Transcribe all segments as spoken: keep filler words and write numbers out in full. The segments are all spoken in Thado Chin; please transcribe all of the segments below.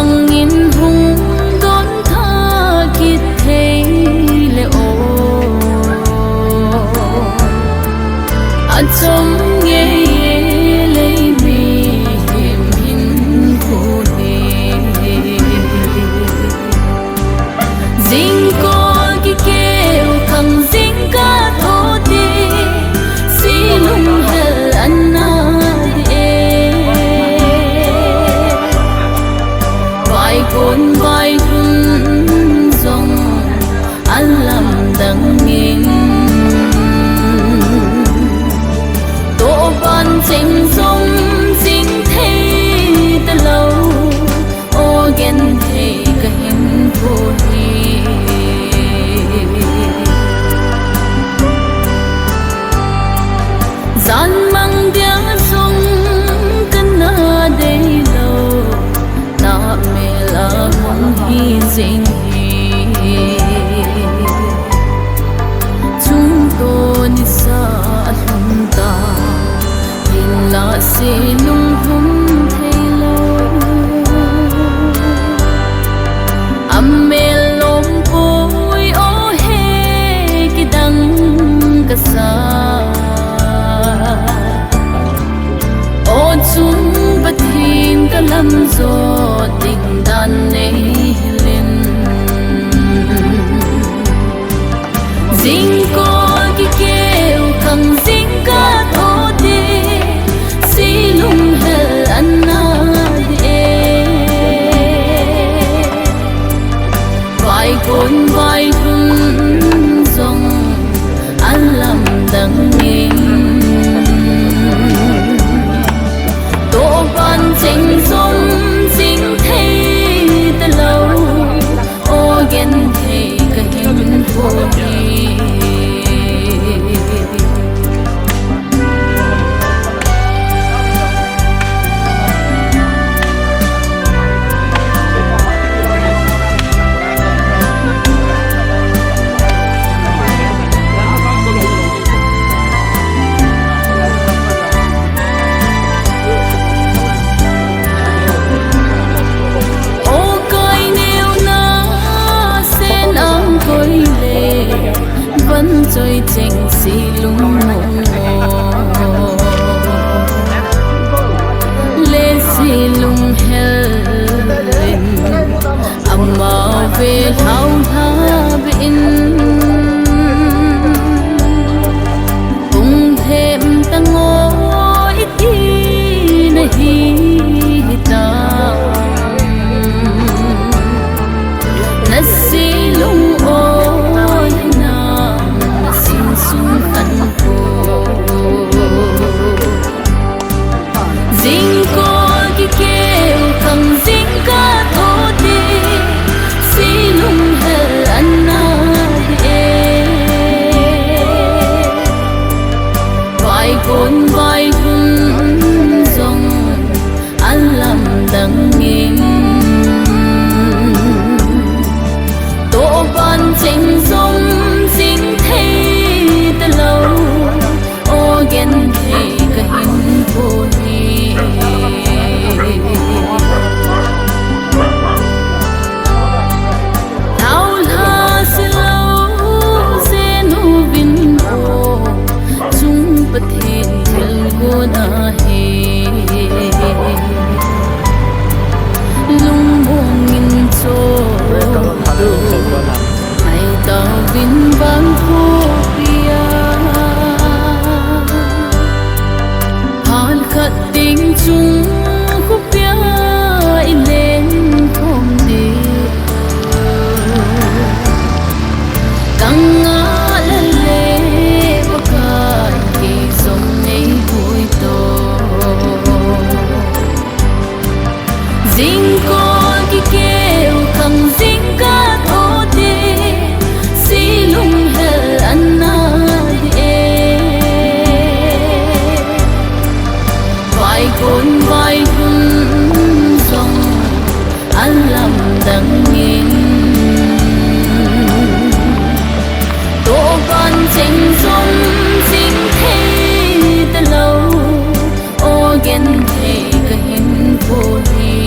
Nangin hung don tha kit thei le o. Achom ngei le mihem hinkho hi. Jingkah kikeu khang jingkah tho te, si lunghel ana di e. Vaikon vailhun jong alamdang in, tohban cheng jong jing thei talou, o genthei kahin pui. Jan mang dia jong kana deilou, tahmel a hung hi jing hi. Chungto nisa alhun ta, hinlah se lunghung theilou. Amel lom pui o he, kidang kasa. O chung Pathen kalam jot ding dan neihil in. Jingkah kikeu khang jingkah tho te, si lunghel ana di e. Vaikon vailhun jong alamdang in, tohban cheng jong jing thei talou, o genthei kahin pui. O kai neo na sen ang koi le, van choi cheng si lungmong mo. Le si lunghel in, ama ve lhau lha ve in. Hung lhem tang o iti nahi ta. Nasi lung o na, nasin sung khan ko. Jingkah kikeu khang jingkah tho te, si lunghel ana di e. Vaikon vailhun jong alamdang in, tohban cheng jong jing thei talou, o genthei kahin pui. Lhau lha silou jeng uvin o, chung Pathen thilgon ahi. Lungmong in cho, ngai tauvin vang khopia. Phat khat ding chung khopia i len khom ding. Ka ngah le le Pakai kei jong nei pui to. Jingkah kikeu khang jingkah tho te, si lunghel ana di e. Vaikon vailhun jong alamdang in, tohban cheng jong jing thei talou, o genthei kahin pui.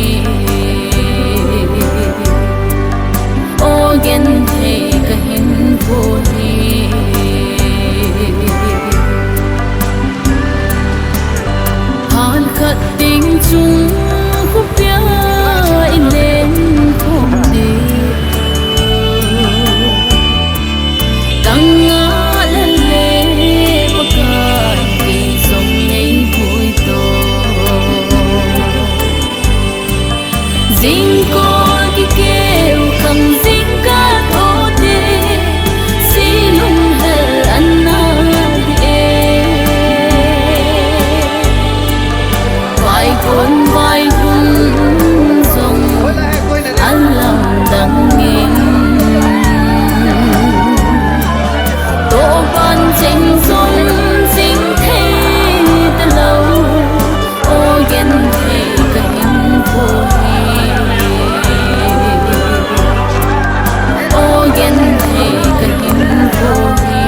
Tingkol kikeu khang jingkah tote, silung hel anna hi e. Vaikon vaihung jong alamdang in, tohban cheng jong jing thei talou. O genthei kahin pohi. O genthei kahin pohi.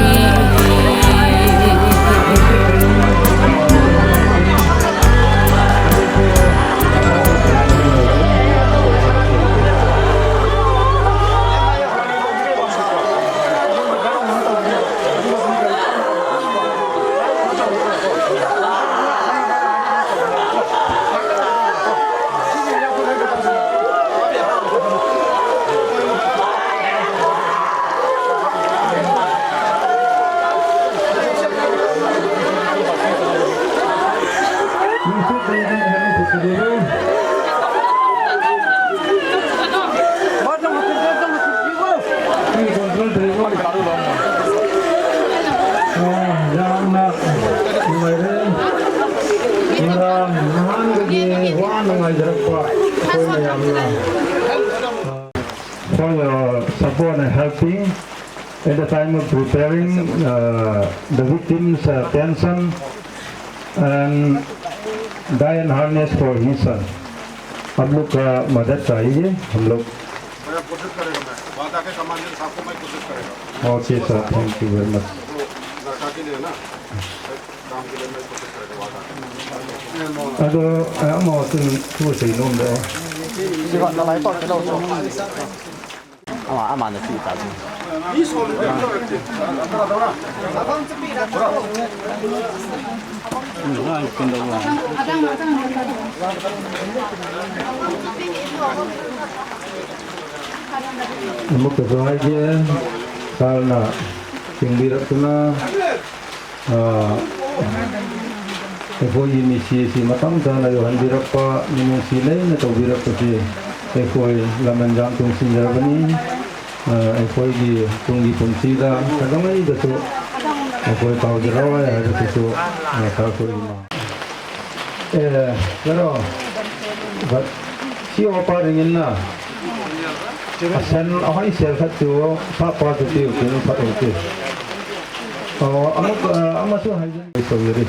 For your support and helping at the time of preparing, uh, the victims' uh, pension and die and harness for his son. आप लोग का मदद चाहिए, हम लोग। भैया, कोशिश करेगा मैं। वहाँ जाके कमांडेंट साहब को मैं कोशिश करेगा। Okay, sir. Thank you very much. वो लड़का के लिए ना, काम के लिए मैं कोशिश करेगा वहाँ जाके। Ado, eh, ama tu tu sei nom da. Ama, ama na ti ta tu. Amuk ka zai ge, kalna, tingbirak tuna, ah, ekhoi mi si si matang ta na yohan birak pa, minung si lei na to birak pa si, ekhoi laman jam tung sin jara bani, ah, ekhoi gi tung gi pun si da, kadang ai da so, ekhoi tau jara wa ya da so, ah, ka khoi ma. Eh, pero, but, si o pa ringin na. Asan, ahoisel khat chu, pa pa chu tiu, tiu, pa tiu, tiu. Oh, ama, ah, ama chu hai jan. So, yeri.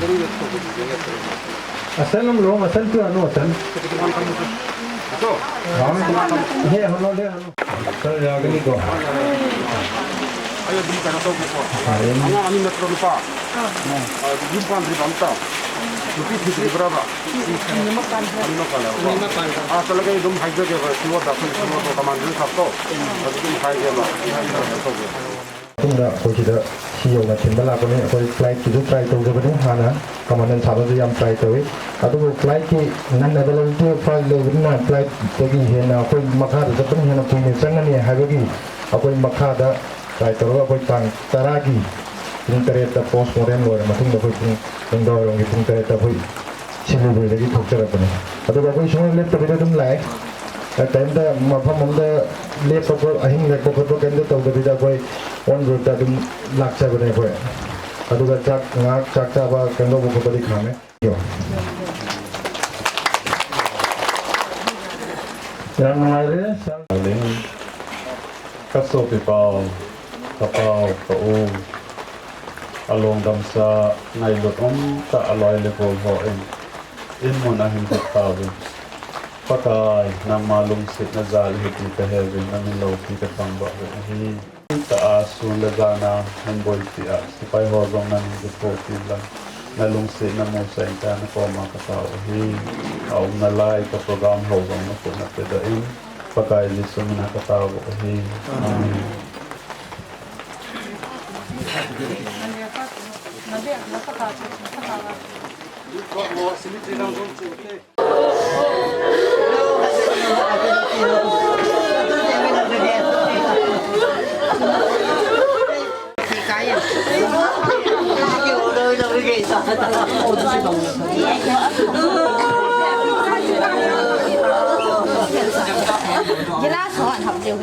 Asan lam lo, asan tu anu asan. He, hano, le, hano. Sir, ya gani ko. Ayo, di ka na to ko. Ayo. Ama ani metro pa. Ah, yung pan di banta. Lupi di di berapa? Lima pan. Lima pan. Ah, talaga yung high grade ba? Siwa da, siwa da, kaman din sakto. Yung high grade ba? Tunda, ko kita siyo na tinda la ko ni, ko flight ki try to jabani, hana, kaman din sakto jam try to. Atu ko flight ki nan na dalam tu flight lo na flight to ki hena, ko makha to jabani hena, ko ni sana ni high grade. Akhoi makhada, try tawh, akhoi tang tara ki, pung tare ta postmortem lo, mathung da akhoi pung, pung da rong ki pung tare ta akhoi, Siliguri da ki thok chara pune. Atu akhoi sung lep ta bida dum lai. A time da, mapham da, lep pa ko, ahin lep pa ko, kan da tau da bida akhoi, on road da dum lak cha pune akhoi. Atu ka chak, ngak, chak cha ba, kan da ko ko da di khame. Yang ngai re, sang. Aling, ka sopi pau, ka pau, ka u. Along damsa, ngailut um tah aloi le gol ho in. In mun ahin dik pau in. Pakai, nangma lungsetna jal hi ti ka he vin, na min lo ti ka thangvah vin ahi. Tah a sun le jan a hung boipi a, sepai ho jong nang in kithopi in lang, na lungsetna musa in tia na koma ka tao ahi. A umna lai ka program ho jong na khut na pedoh in, Pakai Jesu min a ka tao ahi. Amen. Gila so an hap leu.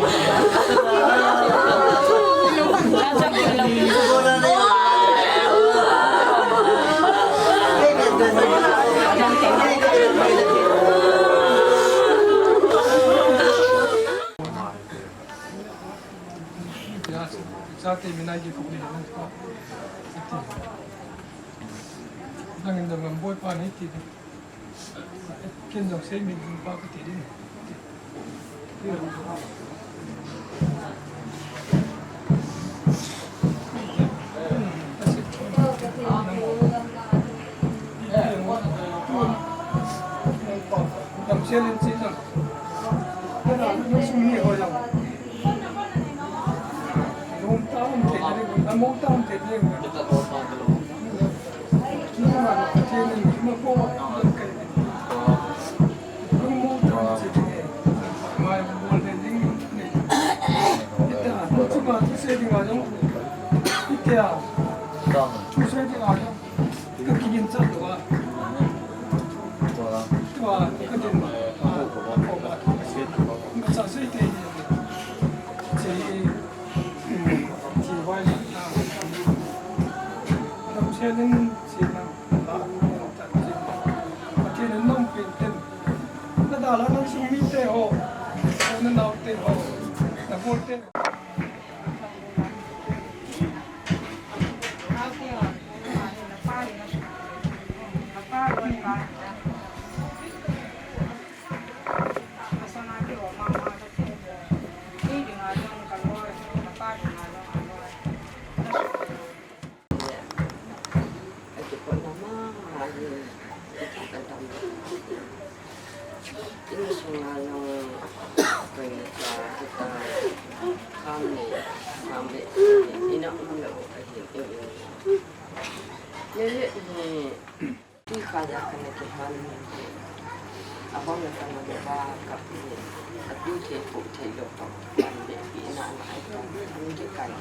Gila so, sa te mina gi ko ni na ko. Nang in da ngam boi pa ni ti. Ken jong sei min jing pa ka ti ding. Dam sel in chi jong. Ka na, na sum ni ho jong. Lom ta um te ding, na mo ta um te ding. Pathen in nom pen ten. Na dalha nang sung mite ho, na naote ho, na golte ho. Insung a jong koi cha kita kham ni, kham ni, ina um lou ahi, i um. Lele hi, ti kha ja kana kihal ni. Abang le kana ba kap ni. Atu thei pu thei lou pa. Pan ni, ina na ai pa. Ni ke kai.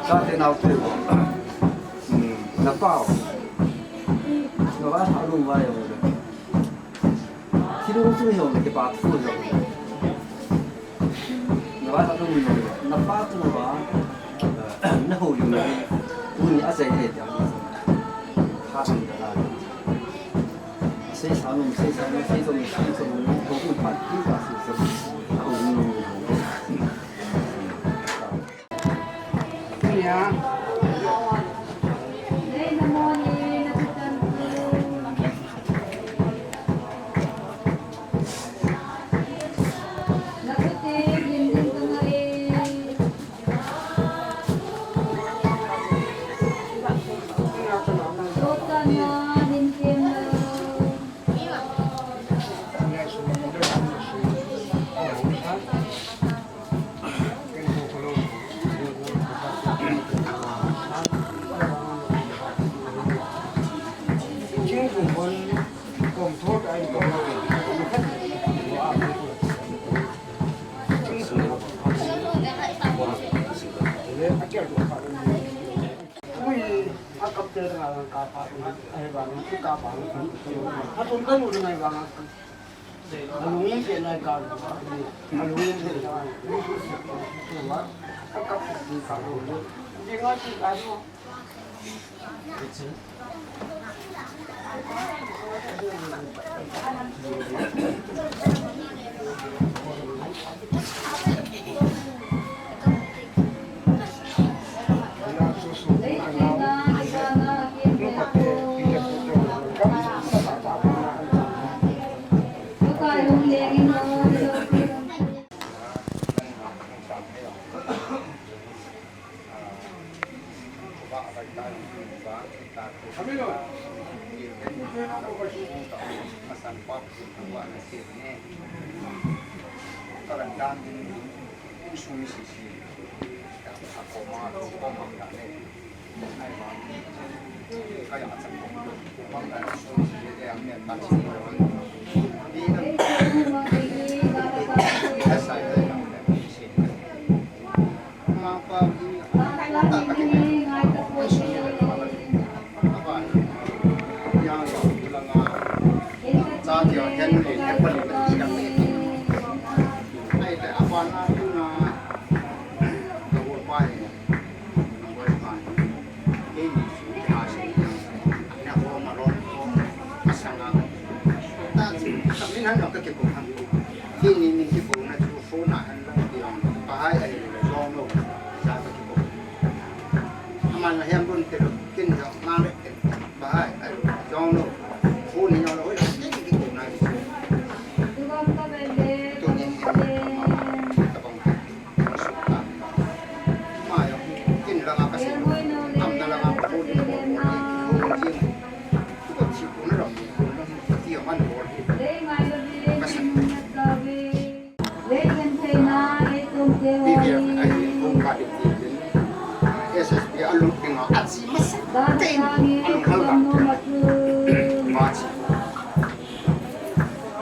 Chate naote, na pao, na va tha lung vai. Thilung chu hi jong le kipa thu jong. Na va na lung jong le, na pa tu va, na ho jong le, tuni a sei le tia. Kha thang da la. Sei sa nung, sei sa nung, sei sa nung, sei sa nung, ho kun pa ki ka sei sa. Na ho jong le.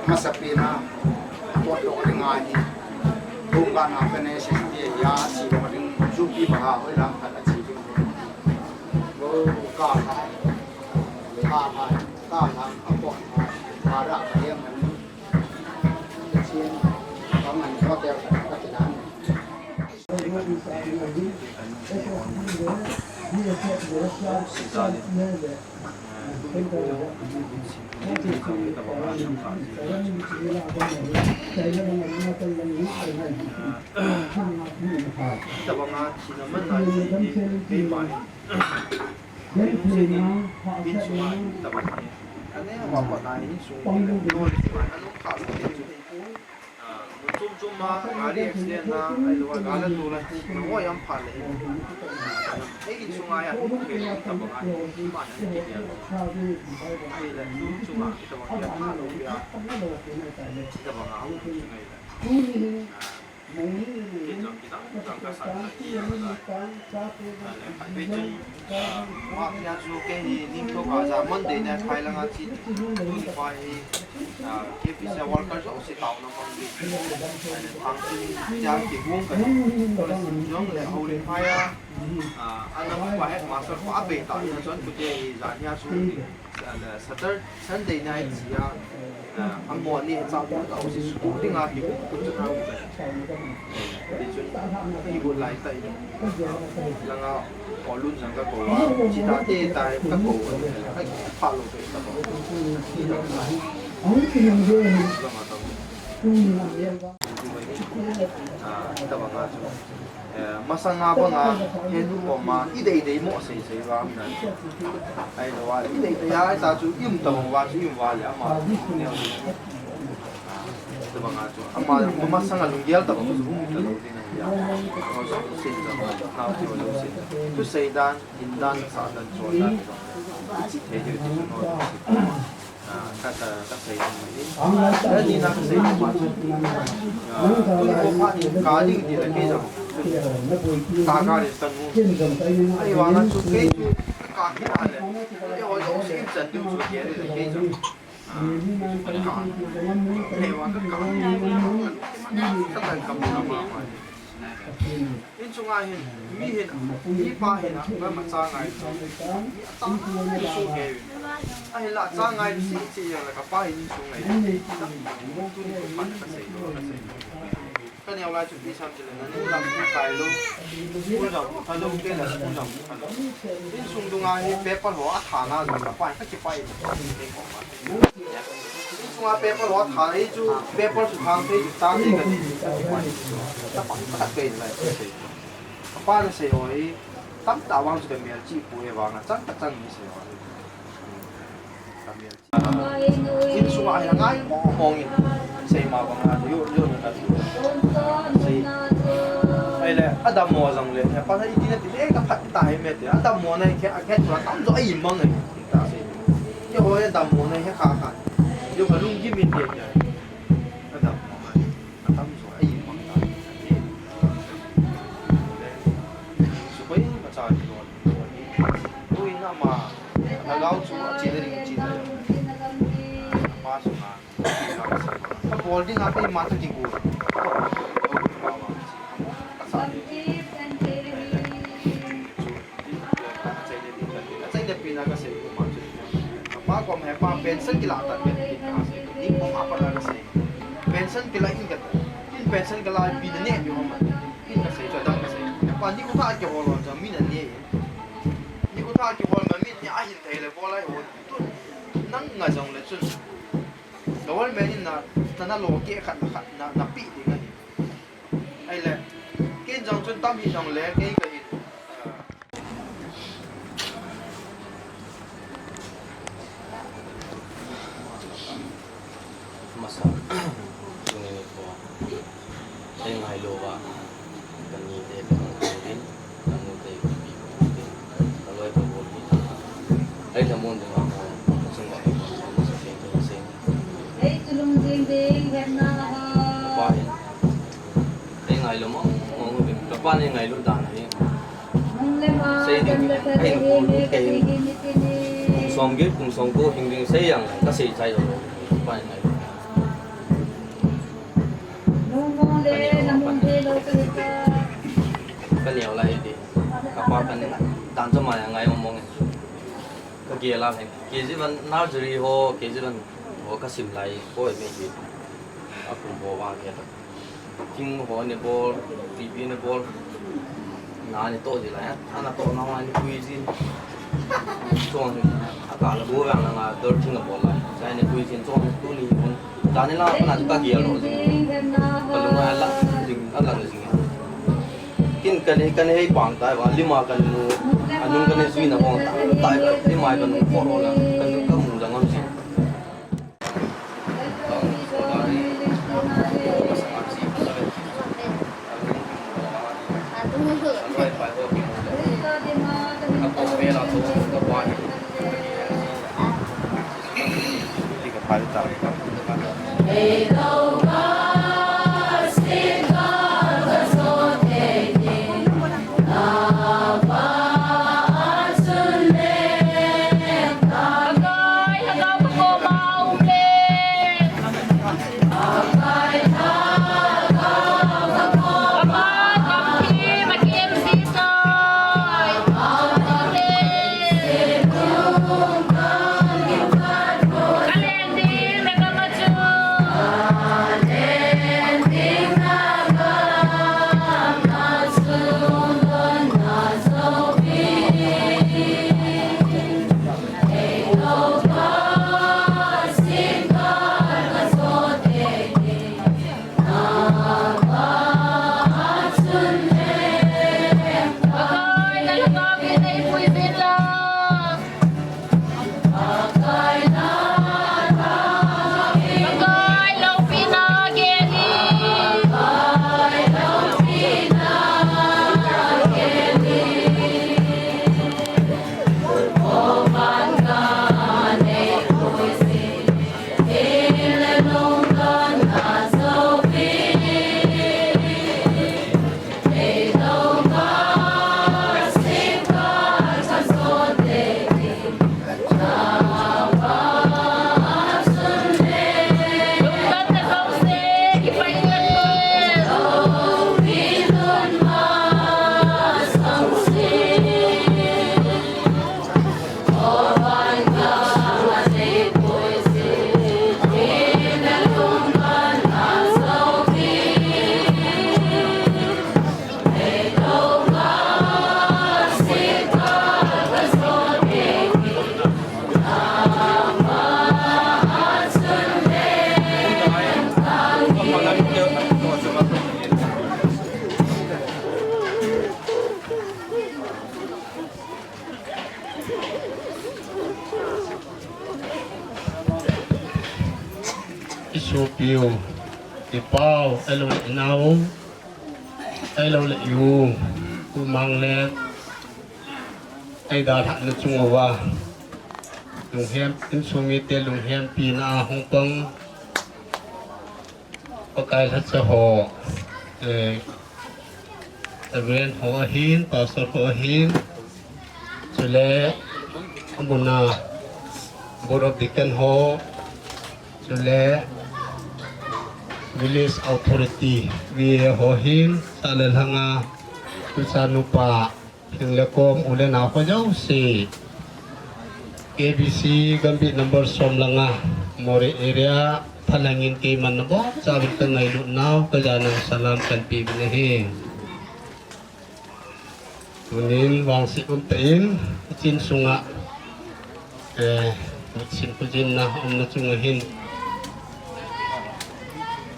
Masa pena, pot lo ring a hi. Thum ka na pena S S P a ya, si lo ring, ju pi ba ha, hoi la, ka la chi ring. Go, ka ha, ka ha, ka ha, a pot ha, ka ra, ka yam, ka chin, ka man, ka tel, ka, ka ti dan. Tabanga thina man nai si hi, keima hi. Min sunga hi tabang hi. Ane wa ko nai ni sung hi. No ni sunga, anu ka lu ni sung. Ah, mun chom chom a, gari accident na, ahilou a, gari la tu la, na ho yam pha le. Ei, insunga ya, nu ke le, tabang a, ima na ke ya. Ahile, nu chunga, tabang ya, pha lou ya. Tabang a, nu chunga ya. Ah, ke jong, ke jong, jong ka sa, sa, ke ya, na. Ahile, ahile, jong, ah, wa, ya, chu, ke, ni, ni, to, ka, ja, Monday, na, khai, la, nga, chi, ni, pa, hi, Ah, K P C worker jouse taona mang ding. Thangtin tia kihung ka hi. Jong le Houlimhai a, ah, ana pa headmaster pa abei ta ina chuan kute hi jan hia chu, ah, Saturday, Sunday night sia, ah, a morning cha bu ta u si su ding a kihung tu chu thang. Ti chun, i bu lai ta i. Langa, o lun jang ka ko a, chi ta te ta ka ko a, ka pha lo te ta ko. Langa ta. Ah, ta ba ka chu. Eh, masanga banga, he nu ko ma, i dei dei mo sei sei va na. Ai lo wa, i dei dei ya, ta chu, i um ta mo wa, chu i um wa le, ama, ne. Tabanga chu. Ama, ama sanga lunggel tabang chu um ta lo ding ahi a. Ama chu sin chu, nau chu lo sin. Chu sei dan, in dan, sa dan, chu dan. Thei deu ti chu no. Ah, ka, ka, ka sei dan ni. Ka ni na ka sei dan ma chu. Ah, tu ko pa ni ka ding ti la ke jong. Ka ka ri ta nu. Ai wa na chu ke chu ka ki na le. Ke ho jo sin chan deu chu ke le ke jong. Inchunga hin, mi hin, mipa hin, a, ma, ma cha ngai. Mi a tam, mi su ngai. Ahinla cha ngai si, si ya la ka pa hin su ngai. Tun pa ka sei, ka sei. Ka neo lai chu pi sam chu le na nu lam kai lo. School jam ka lo ke la school jam ka lo. Insung dunga hi paper ho a tha na jong ka pai ka chi pai. Insung a paper ho a tha hi chu paper chu thang thei chu ta thei ka ti. Ka pai ka kai lai ka sei. Ka pa na sei ho hi tam ta vang chu ka mel chi pu e vang a chang ka chang ni sei ho hi. Ka mel Insunga hi ngai mong mong in. Sei ma banga, yo, yo na ka. Sei. Ai le, a dammo jong le, he pa na i ti na ti le, ka phat ta hi me te. A dammo na hi, a khe tua tam jo ai mang ai. Ta sei. Yo ho he dammo na hi kha kha. Yo ka lunggim in te te. Bol ding a keima chu kigo. Ka sa ni. Achaina pen a kasei, koima chu. Apa kom he pa pension kila ta pen, ni kom apa la kasei. Pension kila in ka ta. In pension kila pi na ne pi hom. In kasei chu adang kasei. Pa ni ko tha kihol lon chu mi na ne. Ni ko tha kihol ma mi ni a hin thei le bol lai ho. Tu nang nga jong le chun. Government in na, na, na lo ke khat na khat na, na pi ding ahi. Ahile, ken jong chun tam hi jong le, kei ka hin, ah, masa, chunga ni ko, ei ngailu va, ka ni te ka hung din, ka nu te ka pi ka hung din, ka loi ka bol hi ta. Ei la mon ding a, ka chung va, ka sa se, ka sa se. Ei, chulung jing ding, hemna ha. Pa hin. Ei ngailu mong, mong, ka pa ni ngailu dan hi. Sei ding, ei, kei, kum som get, kum som ko, hing ding, sei yang, ka sei chai lo, pa ni ngailu. Ka neo lai di, ka pa ka ni, dan cho ma yang ngai mong mong. Ka gel a hen, K G one nursery ho, K G one ho ka sim lai, ko ei me hi, a kum ho vang ke ta. Thing ho ni bol, pipi ni bol. Na ni to ji lai, a na to na wa ni pui jin. Chong ni, a ka la bu vang na nga dor thing a bol lai. Chai ni pui jin chong tu ni hun. Ta ni la na ka gel lo jin. Ka lu na la jin, a la jin. Kin ka ni, ka ni hei pang tai va, lima ka nu, a nung ka ni zui na hong ta, tai ka, lima ka nu ko ro la, ka nu ka mu la ngam jin. I sopiu, i pau, ahilou le i nao, ahilou le i u, u mang le, ei dalhahna chung uva, lunghem, insung mite lunghempina a hung pang, Pakai lhacha ho, eh, Reverend ho ahin, Pastor ho ahin, chule, amuna, Board of Deacon ho, chule, Village Authority, V A ho hin, sah le lhanga, tucha nupa, thing le kom, u le nao ho jouse, K B C Gambih number som langa, Moreh area, phalangin keiman nabonchauvin kangailut nau, kajanau salam kahin pe uvin ahi. Tunin vangset umtah in, ichin sunga, eh, mitsim khojinna umna chunga hin,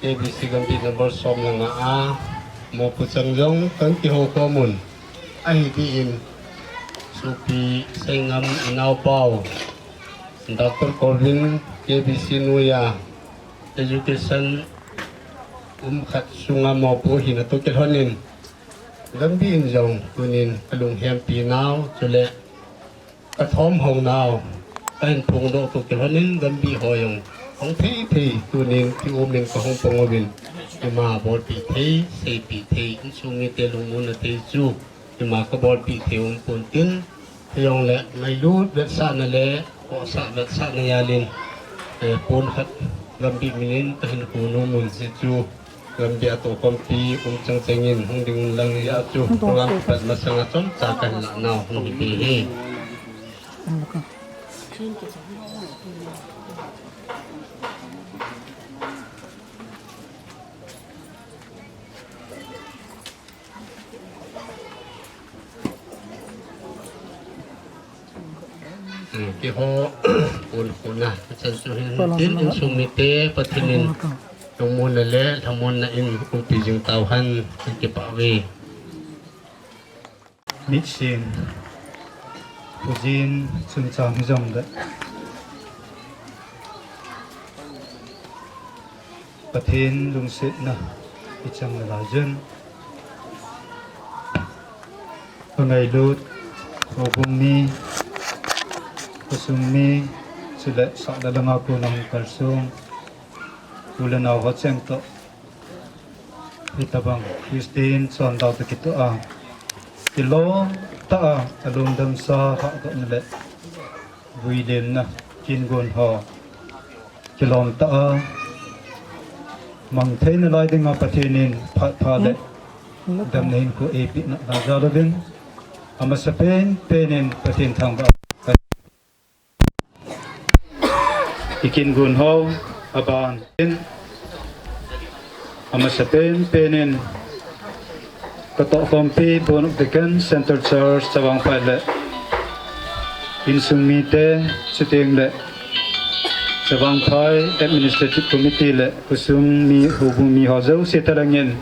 K B C Gambih number som langa a, mopo chang jong kahin kihoukhom un. Ahi din, Sopi Seingam inaopau, Doctor Colvin, K B C noiya, education um khat sunga mopo hina toh kilhonin, Gambih in jong tunin kalunghempi nau, chule kathom hou nau, kahin phongdoh toh kilhonin Gambih ho jong hung thei thei tunin kiumin kahung pang uvin, ima bolpeh thei, seipeh thei, insung mite lungmonna thei chu ima kabolpeh thei um pon tin, hijongle ngailut vetsahna le khohsah vetsahna jalin, eh, pon khat Gambih minin kahin khu nom un, hichu Gambih a tohkhompi um chang changin hung ding un lang, hijeh chun program kipat masanga chomcha kahin lah nau hung hi ding ahi. Hmm, keiho, pon khona, chan chu hin, tin insung mite Pathen in lungmonna le lhamonna in umpi jing tauhen, kakipah uve. Mitsim, khojin, chungchang hijongle, Pathen lungsetna ichan nalai jin, kangailut, houbung mi, khosung mi, chule sah le lhanga kona hung kalsong u le nao ho cheng toh, hitobang Christian chondau toh kitoh a, kilom tah a, alungdamsa lhahdohna le vuilemna kin gon ho, kilom tah a mang thei nalai dinga Pathen in phat pha le damna hinkho eipeh nalai jal uvin, amasapen pen in Pathen thangvah ikin gon ho, aban in, amasapen pen in katohkhompi Board of Deacon, Central Church, Chavangphai le insung mite, chuteng le Chavangphai Administrative Committee le khosung mi, houbung mi ho jouse thalangin,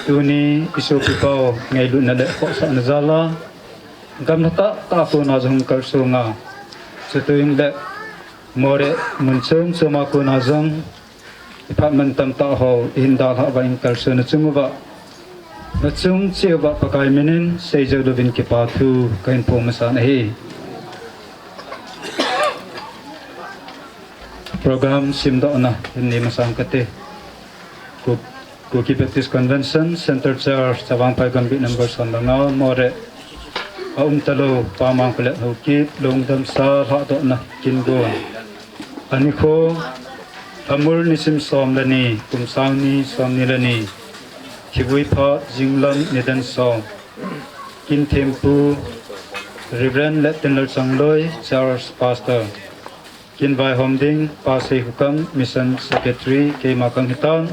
tuni isopipa u ngailutna le khohsahna jal a, gamla tah tah a kona jong hung kalsong a, chuteng le Moreh mun chom chom a kona jong iphat mantam tah ho ihin dalhah uva, ihin kalsonna chung uva, nachung cheh uva Pakai min in seijou louvin kipa thu kahin phong masan ahi. Program simdohna hin nei masang kate. Ku-, Kuki Baptist Convention, Central Church, Chavangphai Gambih number som langa, Moreh a umtalou Pa Mangkholet Haokip lungdamsa lhahdohna kin gon. Anikho, Lhamul nisim som le ni, kum sang ni somni le ni, Khivui phat jinglam nidan som, kin thempu Reverend Lettinlal Changloi, Church Pastor. Kin vaihom ding, Pa Seikhokam, Mission Secretary, keima kang hitan.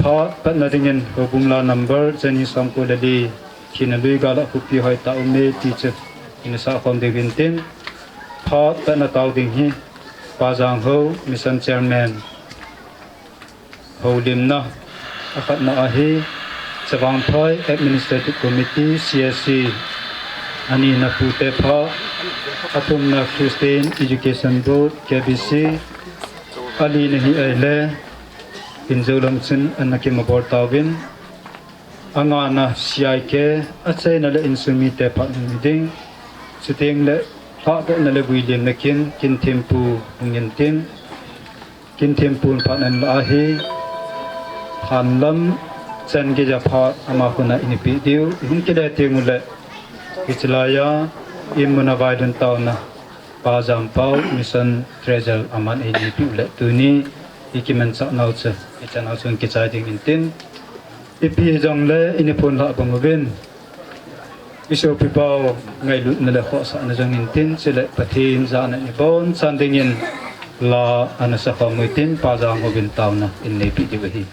Phat patna dingin houbung la number jani somko le li, thina lui gal a khopi hoitah ume ti chu ina sahkhom diu hintin. Phat patna tao ding hi, Pa Janghou, Mission Chairman. Houlimna, akhatna ahi, Chavangphai Administrative Committee, C S C, anina Pu Tepha, athumna Christian Education Board, K B C, alina hi ahile, injou lam chun ana kimabol tauvin, angana C I K, achaina le insung mite phat hung hi ding, chuteng le lhahdohna le vuilimna kin, kin thempu hung intin, kin thempun phat ana la ahi, hanlam chan geija phat ama khut a ina peh diu, ihung kile teng uleh, hiche laiya, imun a vailhun taona, Pa Jampao, Mission Treasurer aman eina peh uleh tuni, ikimanchah nau chu, ichan nau chun kichai ding intin. Ipi jongle ini phun lah bang uvin. Isopipau ngailutna le khohsahna jong intin, chule Pathen jana ibon chan dingin la ana sakhom utin, Pa Janghouvin taona in neipi diu ahi.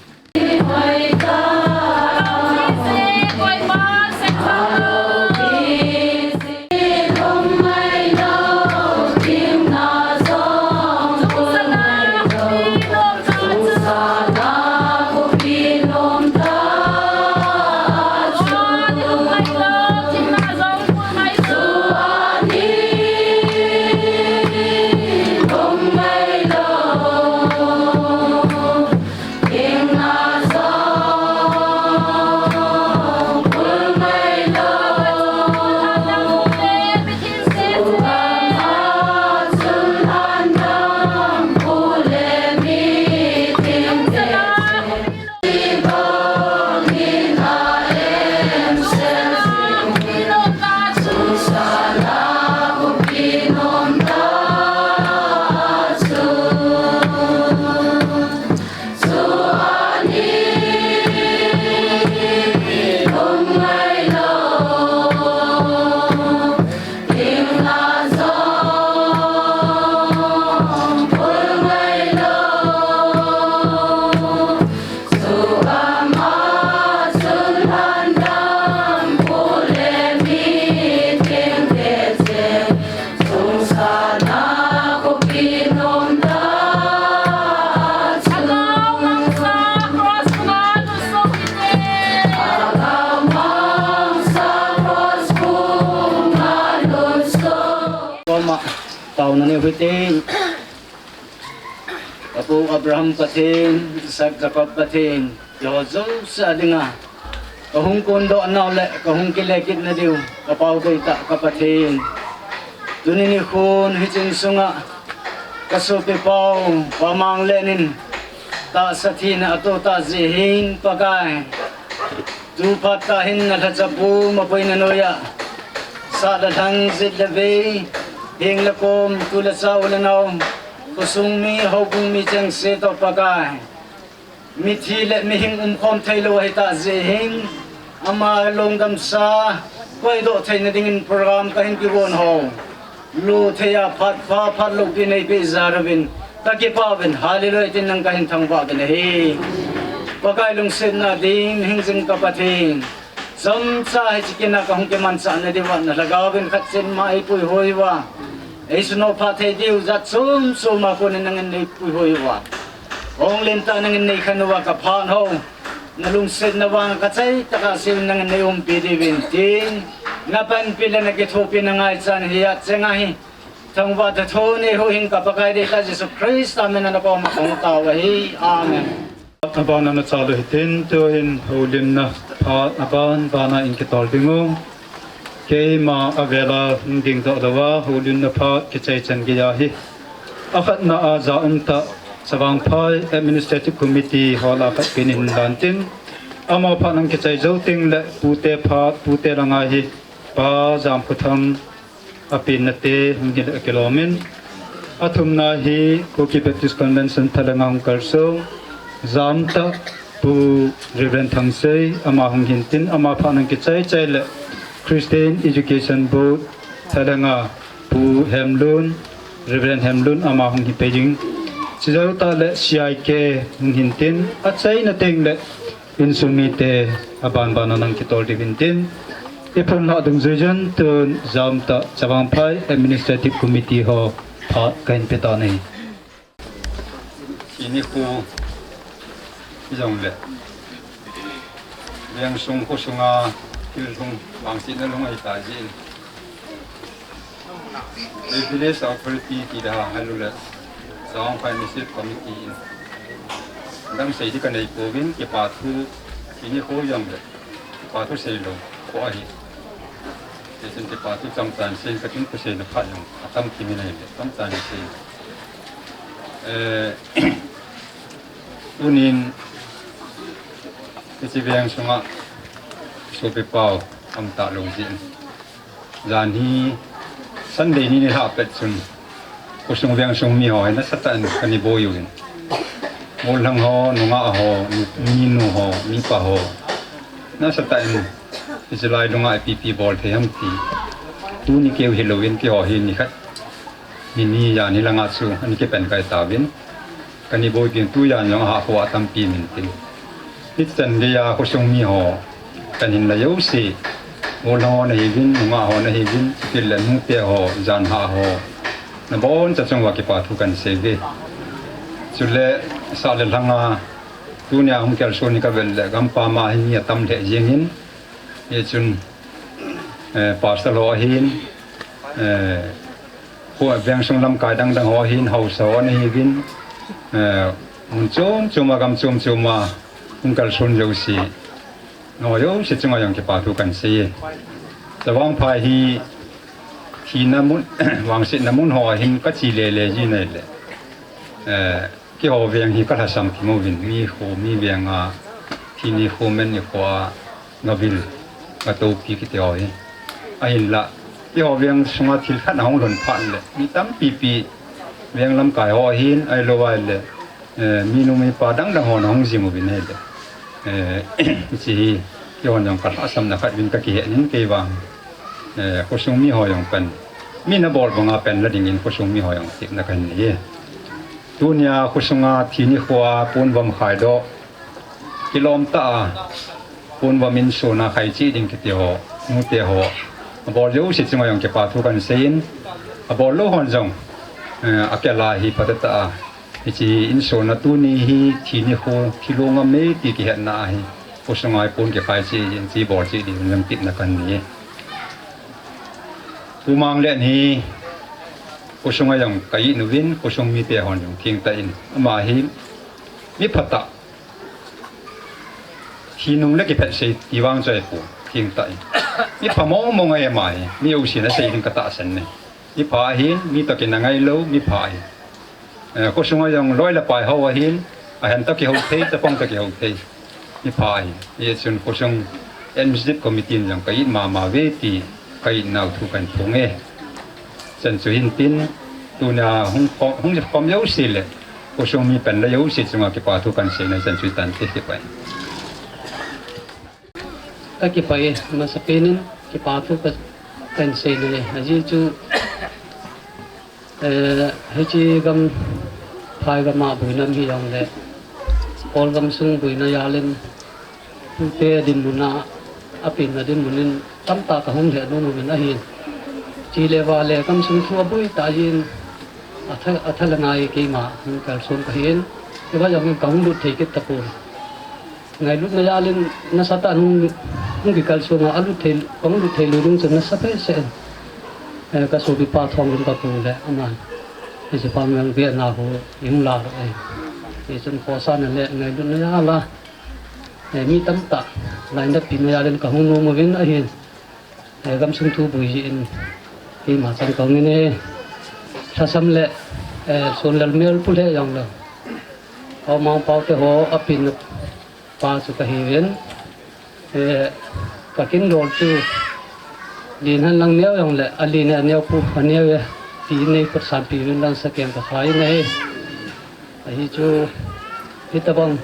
Taona nei uvin tin. Ka pu Abraham Pathen, Isaac Jacob Pathen, keiho jouse a dinga ka hung kondoh nau le ka hung kile kit nadiu, ka pau deitah ka Pathen. Tuni nikhon hiche in sunga ka sopipau Pa Manglen in tahsa thina ato tah jeh hin Pakai, tu phat tah hin na lhacha pum apoina noiya, sah le lhang, jet le vei, heng le kom, tu le cha, u le nao, khosung mi, houbung mi chengse toh Pakai, mithi le mihing umkhom theilou ahitah jeh hin, ama lungdamsa koidoh theina dingin program kahin kigon ho lo thei a phat pha phat loupi neipeh jal uvin, ka kipah uvin, Hallelujah tin nang kahin thangvah uvin ahi. Pakai lungsetna dim hing jing ka Pathen. Chomcha hiche kin a ka hung kimanchah nadiuva na lhagao vin khat chan ma eipuihoi uva, eisunoh phah thei diu jat chom chom a konin nangin neipuihoi uva, hong lentah nangin neikhen uva ka phat ho, na lungsetna vang ka chaitah a seiyun nangin neiumpi diuvin tin, na panpi le na kithopi na ngaichan hi achenga hi. Thangvah tha thu neihuhhing ka Pakai deitah Jesu Christa min a na koma kahung tao ahi. Amen. Aban ana chal u hitin, tuhin houlimna phat aban bana in kitol ding u. Keima avela hung dingdoh louva houlimna phat kichai chan geiya hi, akhatna a ja umtah Chavangphai Administrative Committee hall a khat pen in lan tin, amaho phat hung kichai jou teng le pute phat, pute langa hi Pa Jamkhothang apenna te hung hile akilom in, athumna hi Kuki Baptist Convention Thalhenga hung kalsong, jamtah Pu Reverend Thangsei ama hung hin tin, ama phat hung kichai chai le Christian Education Board Thalhenga Pu Hemlun, Reverend Hemlun ama hung hi pei ding. Chujou tah le C I K hung hin tin, achaina teng le insung mite aban bana nang kitol diuvin tin, iphun lhah dungjui jun tun jamtah Chavangphai Administrative Committee ho phat kahin pe tan ahi. Ini khu jongle vengsung khosunga thil lhung vangsetna lhung ahitah jeh in, Village Authority ti le hang ahilouleh Chavangphai Initiative Committee in damsei di kanei pouvin, kipa thu, ini khu jongle kipa thu seilou khu ahi. Hichun kipa thu chomchan sei katin, thuseina phat jong atam kimin ahile chomchan sei. Eh, tunin hiche veng sunga sopipau um talou jeh in, jan hi Sunday ni nilhah pet chun khosung vengsung miho hi nasatah in kana boi uvin. Golhang ho, nungah ho, mi, minu ho, mipa ho. Nasatah in, hiche lai dunga ipi ipi bol thei ham ti. Tuni keu hilouvin keiho hi nikhat, nini jan hilanga chu, ani kipen kai tauvin. Kani boipi tu jan jong ahahsa tampi min tin. Hichan geiya khosung miho, kahin la jouse. Golhang ho nahiuvin, nungah ho nahiuvin, chutile nute ho, janhah ho. Nabonchauva chunga kipa thu kahin seiye. Chule, sah le lhanga, tunia hung kalson hi kavel le, gampam a hi mi atam lheh jengin. Hichun, eh, pastor ho ahin, eh, khu veng sung lamkai dang dang ho ahin, haosa ho nahiuvin, eh, mun chom choma gam chom choma, hung kalson jouse. Nangho jouse chunga jong kipa thu kahin seiye. Chavang Phai hi, thina mun, vangsetna mun ho ahin kache lele jin ahile. Eh, keiho veng hi kalhasam thim uvin, mi kho, mi venga, thi nikho, men nikho a, gavil, gatopi kiti ho hi. Ahinla, keiho veng sunga thil khat ahung lhun phat le, mi tampi pi, veng lamkai ho ahin, ahilou ahile, eh, minu mipa dang dang hon ahung jing uvin ahile. Eh, hiche hi, keihon jong kalhahsamna khat uvin kakihen in kei vang. Eh, khosung miho jong pen. Mi nabol banga pen la dingin khosung miho jong tepna kahin nei e. Tunia khosunga thi nikho a ponvam khaidoh. Kilom tah a ponvam insona khaicheh ding kiti ho, nute ho. Abol jouse chunga jong kipa thu kahin seiyin. Abol lou hon jong, eh, akel a hi phatah a. Hiche insona tuni hi thi nikho, thi lou ngam e ti kihetna ahi. Khosunga hi pon kikhai cheh jin, chi bol cheh ding jong tepna kahin nei e. Pu Manglen hi khosunga jong ka it uvin, khosung mite hon jong thengtah in. Ama hi mi phatah. Thi nung le kiphet sei ti vang chu ahipon, thengtah in. Mi pha mong mong ahi ama hi, mi jousen asei ding katahsan e. Mi pha ahin, mi toh kinangai lou, mi pha ahi. Eh, khosunga jong loi le pai ho ahin, ahen toh kihou thei, chapang toh kihou thei. Mi pha ahi. Hichun khosung Administrative Committee in jong ka it mama uve ti ka itnau thu kahin phong e. Chan chu hin tin, tunia hung khom, hung khom jouse le, khosung mi pen la jouse chunga kipa thu kahin seina chan chu tante, kipah e. Kakipah e, masapen in kipa thu ka, kahin seina e. Ajeh chu, eh, hiche gam, phai gam a boina hi jong le, Kawl gamsung boina jal in, tute dinmun a, apenna dinmun in, tamtah kahung lheh nom uvin ahin. Chule vale gamsung thu aboi tah jin, atha, atha le ngai keima hung kalson kahin. Hiva jong in kahung lut thei kit tapon. Ngailutna jal in nasatah in hung, hung kikalsong a, alut thei, kahung lut thei lou ding chu nasa behseh in. Eh, kasopipa Thonglunkhoh le aman. Hiche pa Manglen a ho, ihung la lou e. Hichun khosahna le ngailutna jal a. Eh, mi tamtah, lainatpi na jal in kahung nom uvin ahin. Eh, gamsung thu boi jeh in, keima chan kahung in e. Lhasam le, eh, Sonlal mel pu le jong le. Aumang Pau te ho apenna pa chu kahiuvin. Eh, kakin dol chu, len hen lang neo jong le, alen e aneo pu, aneo e, ti nei khut sanpi uvin lang sakem kakhai in ahi. Ahi chu, hitabang,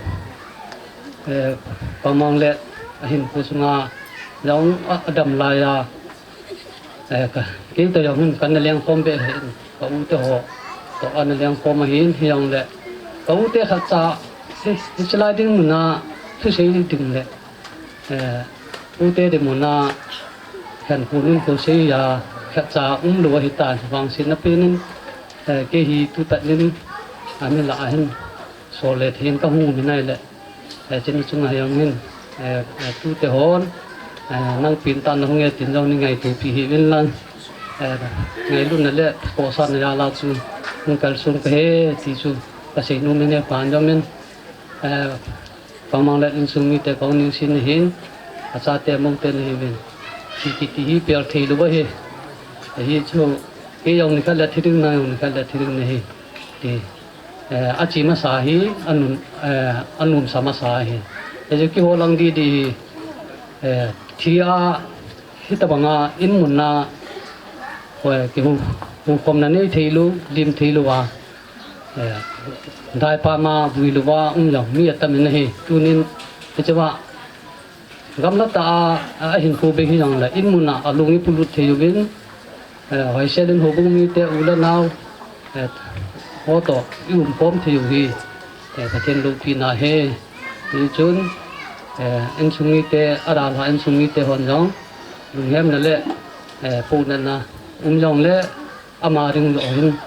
eh, Pa Manglen ahinkho sunga jong a, adam lai a, eh, ka, kei toh jong hin kana lengkhom be hin, ka u te ho toh ana lengkhom ahin, hijong le, ka u te khatcha, hi, hiche lai dinmun a, thusei ding le, eh, u te dinmun a, khenkho nunkho sei a, khatcha umlou ahitan, vangsetna pen in, eh, kei hi tutat in, ami lah a hin, sol le thei in kahung um in ahile, eh, chuni chunga jong hin, eh, eh, tute hon, eh, nang pen tah in nahung e tin jong nei ngaito pi hih uvin lang, eh, ngailutna le khosahna jal a chu, hung kalson kahi ti chu, kasei nom in e, pan jong in, eh, Pa Manglen insung mite kahung ningsin ahin, achate amoute nahiuvin. Ti, ti, ti hi pel thei lou ahi. Ahi chu, kei jong nikhat le thi ding, nang jong nikhat le thi ding nahi. Ti. Eh, achi masa hi, anom, eh, anomsa masa hi. Hichu keiho lang didi hi, eh, thi a, hitabanga, in mun a, eh, kihung, hung khomna nei thei lou, lim thei lou a, eh, Daipa ma vui louva um jong mi atam in ahi. Tunin, hichea, gamla tah a, a hinkho bei hijongle, in mun a alung ipolut thei uvin, eh, hoisel in houbung mite u le nao, eh, ho toh i umkhom thei u hi, eh, Pathen loupina ahi. Hichun, eh, insung mite, adalha insung mite hon jong, lunghemna le, eh, pohnatna um jongle, ama ding joh hin,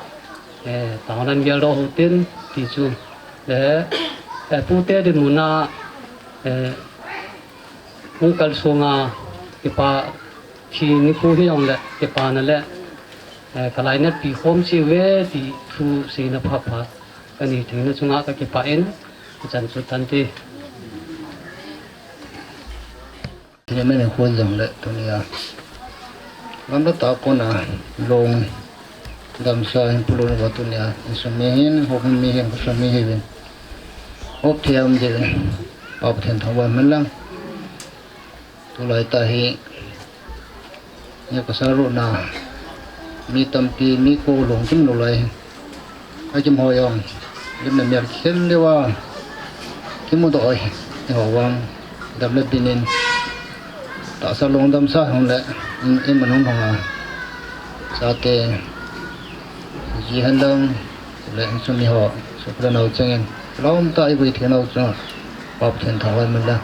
eh, taona gel doh u hitin, ti chu. Le, eh, pute dinmun a, eh, hung kalsong a, kipa thi nikho hijongle, kipana le, eh, kalainatpi khom cheh uve ti thu seina phat phat kanei theina chunga kakipah in, hichan chu tante. Thina meni khon jongle tunia, gamla tah a kona long damsa hin polut uva tunia, insung mi hin, houbung mi hin, khosung mi hiuvin, hop thei a um diuvin, Pa Pathen thangvah in umhen lang. Tulai tah hi, ni kasa runa, mi tampi, mi ko lungkim lou lai. Akimhoi jong, lim le mel khel leuva kimudoh ahi, eiho vang, dam le dinin, tahsa long damsa hung le, in, in mun hung hung a, chate, ji hen lang, le insung mi ho, sopi le nao chengin, lom tah a ivui thei nau chu, Pa Pathen thangvah in umhen lang.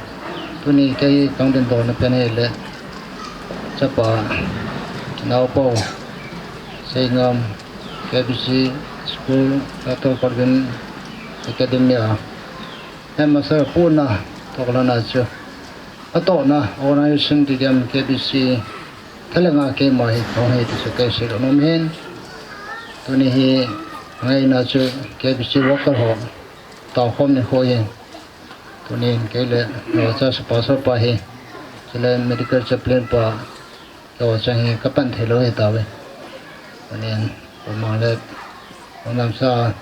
Tuni kei kang ding dona pen hile, chapa, naopa, Seingam, K B C School, Doctor Parvin Academy a headmaster pu na, toh kalana chu, atohna organization ti diam K B C thalhenga keima hi, hung hi ti chu kei seidoh nom ahin. Tuni hi ngaina chu K B C worker ho taokhom nikho ahi. Tunin kei le, o, cha, pastor pa hi, chule medical chaplain pa, o, chang hi kapan thei lou hitauve. Tunin, koima le, koima sa,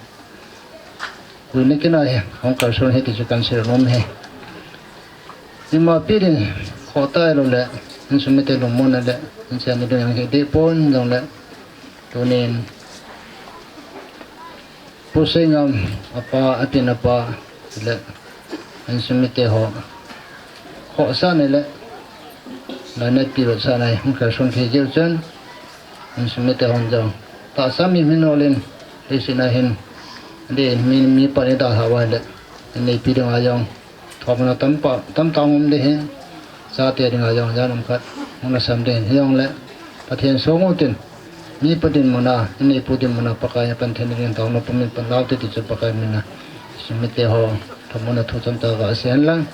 koina kina hi, hung kalson hi ti chu kan seidoh nom ahi. Ima pi din, khoh tailou le, insung mite lungmonna le, inchen ni ding hi dipon jongle, tunin, Pu Seingam, apa, atin apa, le, insung mite ho, khohsahna le, lainatpi vetsahna hi, hung kalson thei jeh u chun, insung mite hon jong, tahsa mi hing lou in, leiset a hin, dei mi, mi pan idalhah uva le, neipi dinga jong, thopna tamtah, tamtah um ding ahin, chate dinga jong jan um khat, hung lhasam ding ahin, hijongle, Pathen song utin, mi pa dinmun a, ineipu dinmun a, Pakai in pan thei dingin taona pumin pan lau te ti chu Pakai min a, insung mite ho, thopna thu tamtah gasei hen lang,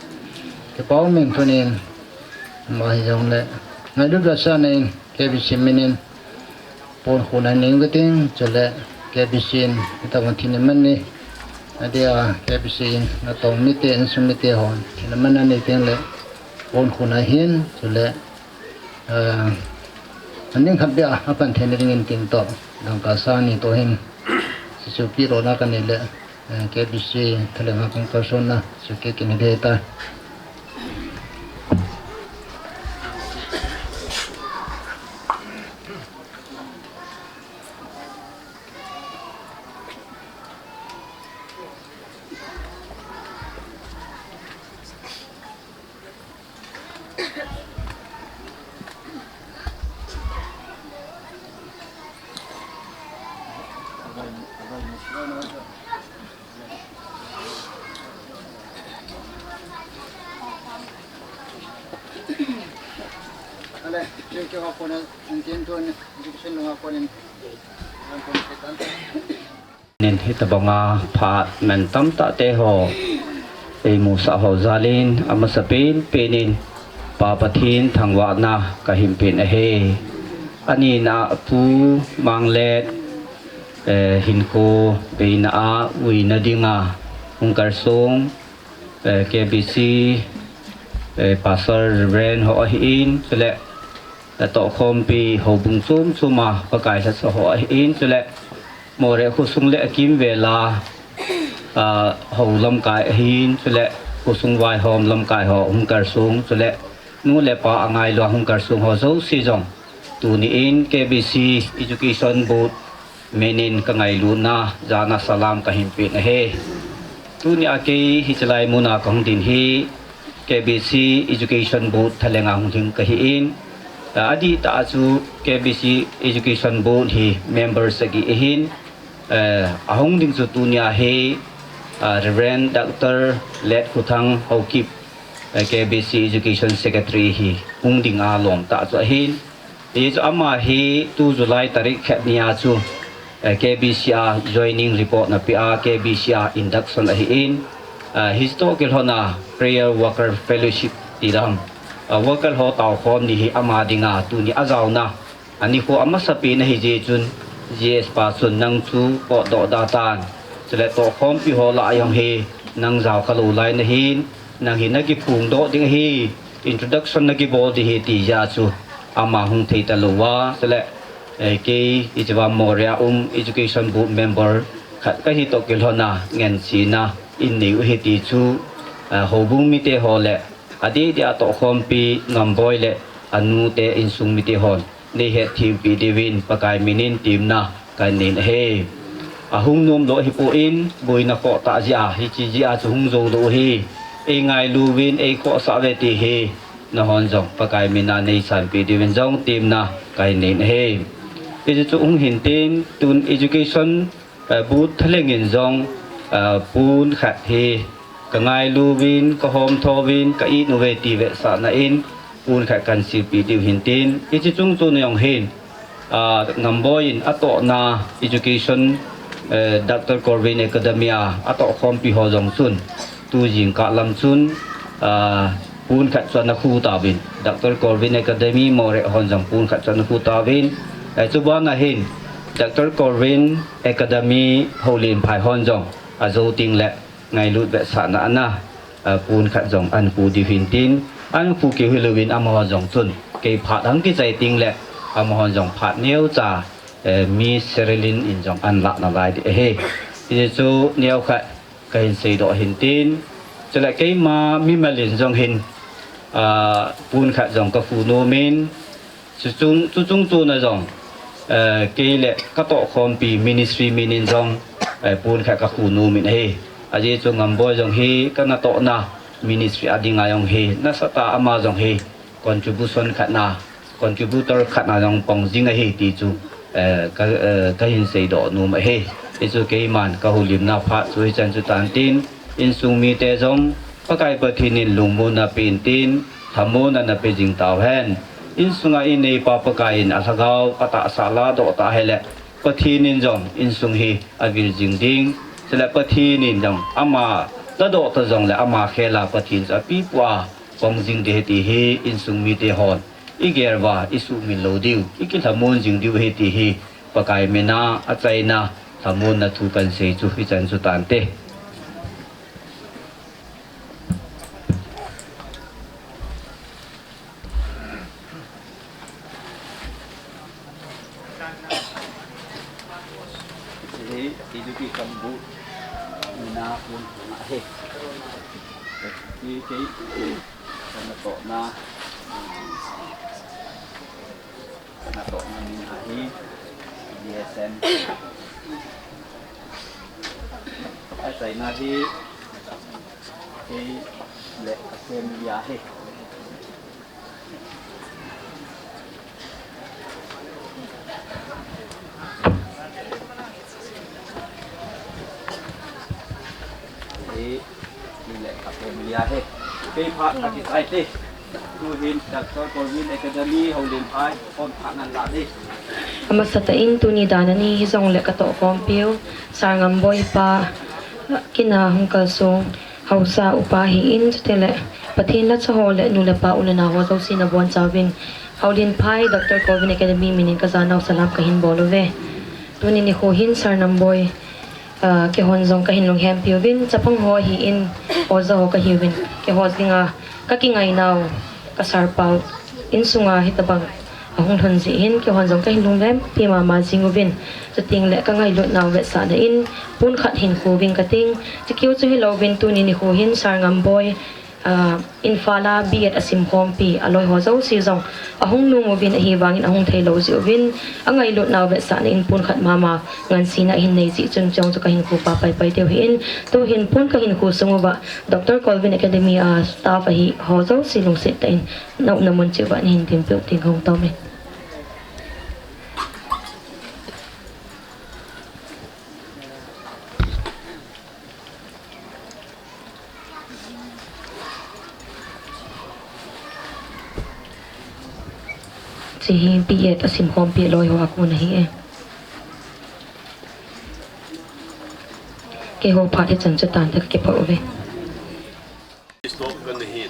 kipa umin tunin, ama hijongle, ngailut vetsahna in, K B C min in, pon khuna nei inge kating, chule K B C in, hitobang thina man ni, adeh a K B C in, natong mite, insung mite hon, thina man anei teng le, pon khuna hin, chule, eh, aning khat beh a, apan theina dingin tin toh, dangka sang ni toh hin, chuchu pehdohna kanei le, eh, K B C thalhenga hung kalsonna, chu kei kin dei tai. Nin hitobanga phat man tamtah te ho eimusah ho jal in, amasapen pen in Pa Pathen thangvahna kahin pen ahi. Anina a Pu Manglet, eh, hinkho beina a vuina dinga hung kalsong, eh, K B C, eh, Pastor Reverend ho ahin, chule natohkhompi houbung chom chom a Pakai lhasah ho ahin, chule Moreh khosung le akimvel a, ah, hou lamkai ahin, chule khosung vaihom lamkai ho hung kalsong, chule nu le pa angailu a hung kalsong ho jouse jong, tuni in K B C Education Board min in kangailutna jana salam kahin pen ahi. Tunia kei hiche lai muna kahung ding hi K B C Education Board thalenga hung ding kahin, ah, adih tah a chu K B C Education Board hi member sagi ahin, eh, ahung ding chu tunia hi, ah, Reverend Doctor Let Khuthang Haokip, eh, K B C Education Secretary hi hung ding alom tah chu ahin. Hichu ama hi tu July tarik khat nia chu, eh, K B C a joining report ana pea, K B C a induction ahin, eh, hiche toh kilhona prayer worker fellowship ti dam, eh, worker ho taokhom ni hi ama dinga tuni ajaona, anikho amasapen ahi jeh chun, G S pa chun nang chu potdoh da tan, chule tohkhompi ho lah a jong hi nang jao khalou lai nahin, nang hi nakiphongdoh ding ahi, introduction nakibol ding ahi ti jeh a chu ama hung thei talouva, chule, eh, kei hichea Moreh a um Education Board member khat kahi toh kilhona ngenchena in nei u ahi ti chu, eh, houbung mite ho le adeh deh a tohkhompi Ngamboi le anute insung mite hon nei hetthem peh diuvin Pakai minin temna kahin nei ahi. Ahung nomlou ahipoi, boina khoh tah jeh a, hiche jeh a chu hung joulou ahi. Eingailu uvin, eikhohsah uve ti hi nanghon jong Pakai mina neisanpeh diuvin jong temna kahin nei ahi. Hiche chu hung hintin, tun education, eh, board thalengin jong, eh, pon khat hi kangailu uvin, kahomtho uvin, ka-it uve ti vetsahna in, pon khat kahin silpeh diu hintin, hiche chungchon a jong hin, ah, Ngamboi in atohna education, eh, Doctor Corvin Academy a atohkhompi ho jong chun, tu jingkah lam chun, ah, pon khat chu ana khu tauvin, Doctor Corvin Academy Moreh hon jong pon khat chu ana khu tauvin, eh, chubana hin Doctor Corvin Academy Houlianphai hon jong ajou tengle ngailut vetsahna ana, eh, pon khat jong ahin khu diu hintin, ahin khu keu hilouvin amaho jong chun kei phat hung kichai tengle amahon jong phat neocha, eh, Miss Sherilyn in jong ahin lah nalai ding ahi. Hiche chu neokhat kahin seidoh hintin, chule keima mimal in jong hin, ah, pon khat jong kakhu nomin, chuchung, chuchungchon a jong, eh, kei le katohkhompi ministry minin jong, eh, pon khat kakhu nomin ahi. Ajeh chu Ngamboi jong hi kanatohna ministry a dinga jong hi nasatah a ama jong hi contribution khatna, contributor khatna jong pang jing ahi ti chu, eh, ka, eh, kahin seidoh nom ahi. Hichu keiman kahoulimna phat chu hichan chu tantin, insung mite jong Pakai Pathen in lungmonna pen tin, lhamonna napeh jing tauhen. Insunga ineipa Pakai in alhagao atahsa ladoh tah ahile, Pathen in jong insung hi avil jing ding, chule Pathen in jong ama ladoh ta jongle ama khela Pathen chu apeh pua pang jing ding ahi ti hi insung mite hon igel uva isuhmil lou diu, ikilhamon jing diu ahi ti hi Pakai mina achaina lhamonna thu kahin sei chu hichan chu tante. Hiche hi education board mina pon pon ahi. Hiche hi kanatohna, kanatohna min ahi D S N. Achaina hi kei le ka family ahi. Hi, hi le ka family ahi. Kei phat kakichai te. Tuhin Doctor Corvin Academy Houlianphai hon phat nan la ding. Amasatah in tuni dan ani hijongle katohkhompiu Sir Ngamboi pa, kina hung kalsong haosa upa ahin, chutile Pathen lacha ho le nu le pa u le nao ho jouse nabonchauvin, Houlianphai Doctor Corvin Academy minin kajanau salam kahin bol uve. Tuni nikho hin Sir Ngamboi, ah, keihon jong kahin lunghempiuvin, chapang ho ahin, oja ho kahiuvin, keiho dinga kakingainau, ka sir pau insunga hitobang ahung lhun jeh hin, keihon jong kahin lunghempi mama jing uvin, chutengle kangailutnau vetsahna in, pon khat hin khu uving kating, chukeu chu hilouvin tuni nikho hin Sir Ngamboi Ah, Imphal a B.Ed asim khompi aloi ho jouse jong ahung nung uvin, ahivangin ahung thei lou jeh uvin, angailutnau vetsahna in pon khat mama ngansena ahin nei jeh chun, chujong chu kahin khupa paipai diu ahin, tuhin pon kahin khu sung uva Doctor Colvin Academy a staff ahi ho jouse lungset tah in naumna mun cheh uva nahin dimpeh u tin kahung tom e. Hiche hi B.Ed asim khompi loi ho a kon ahi e. Keiho phat hichan chu tan tah kakipah uve. Stop kana hin.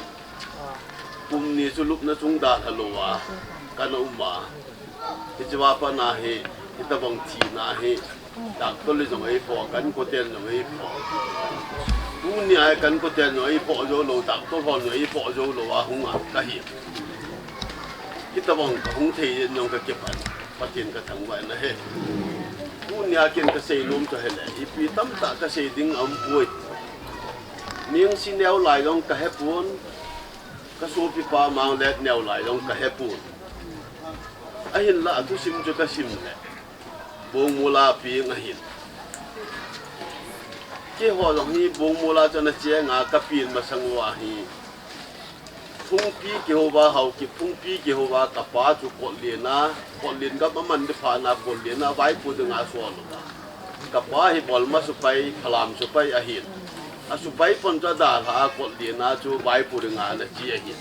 Kum ni chu lupna chung dalha louva kana um a. Hichea pat a hi, hitabang thina hi, doctor le jong eiphoh, kankhoten jong eiphoh. Tunia hi kankhoten jong eiphoh jou lou, doctor hon jong eiphoh jou lou a hung a kahi. Hitabang kahung thei jeh in jong kakipah in, Pathen kathangvah in ahi. Tunia ken kasei nom chu ahile, ipi tamtah kasei ding aumpoi. Ningsi neo lai jong kahepon, kasopipa Manglet neo lai jong kahepon. Ahinlah athusim chu kasim le, Bungmol a peng ahin. Keiho jong hi Bungmol a chu ana cheng a, kapen masang uva hi, Phungpi kihouva, Haokip Phungpi kihouva, kapa chu Kotlen a, Kotlen gam aman ding phat a, Kotlen a vaipo dinga asol uva. Kapa hi Bolma sepai, Phalam sepai ahin. Asepai pon chu adalha a, Kotlen a chu vaipo dinga ana che ahin.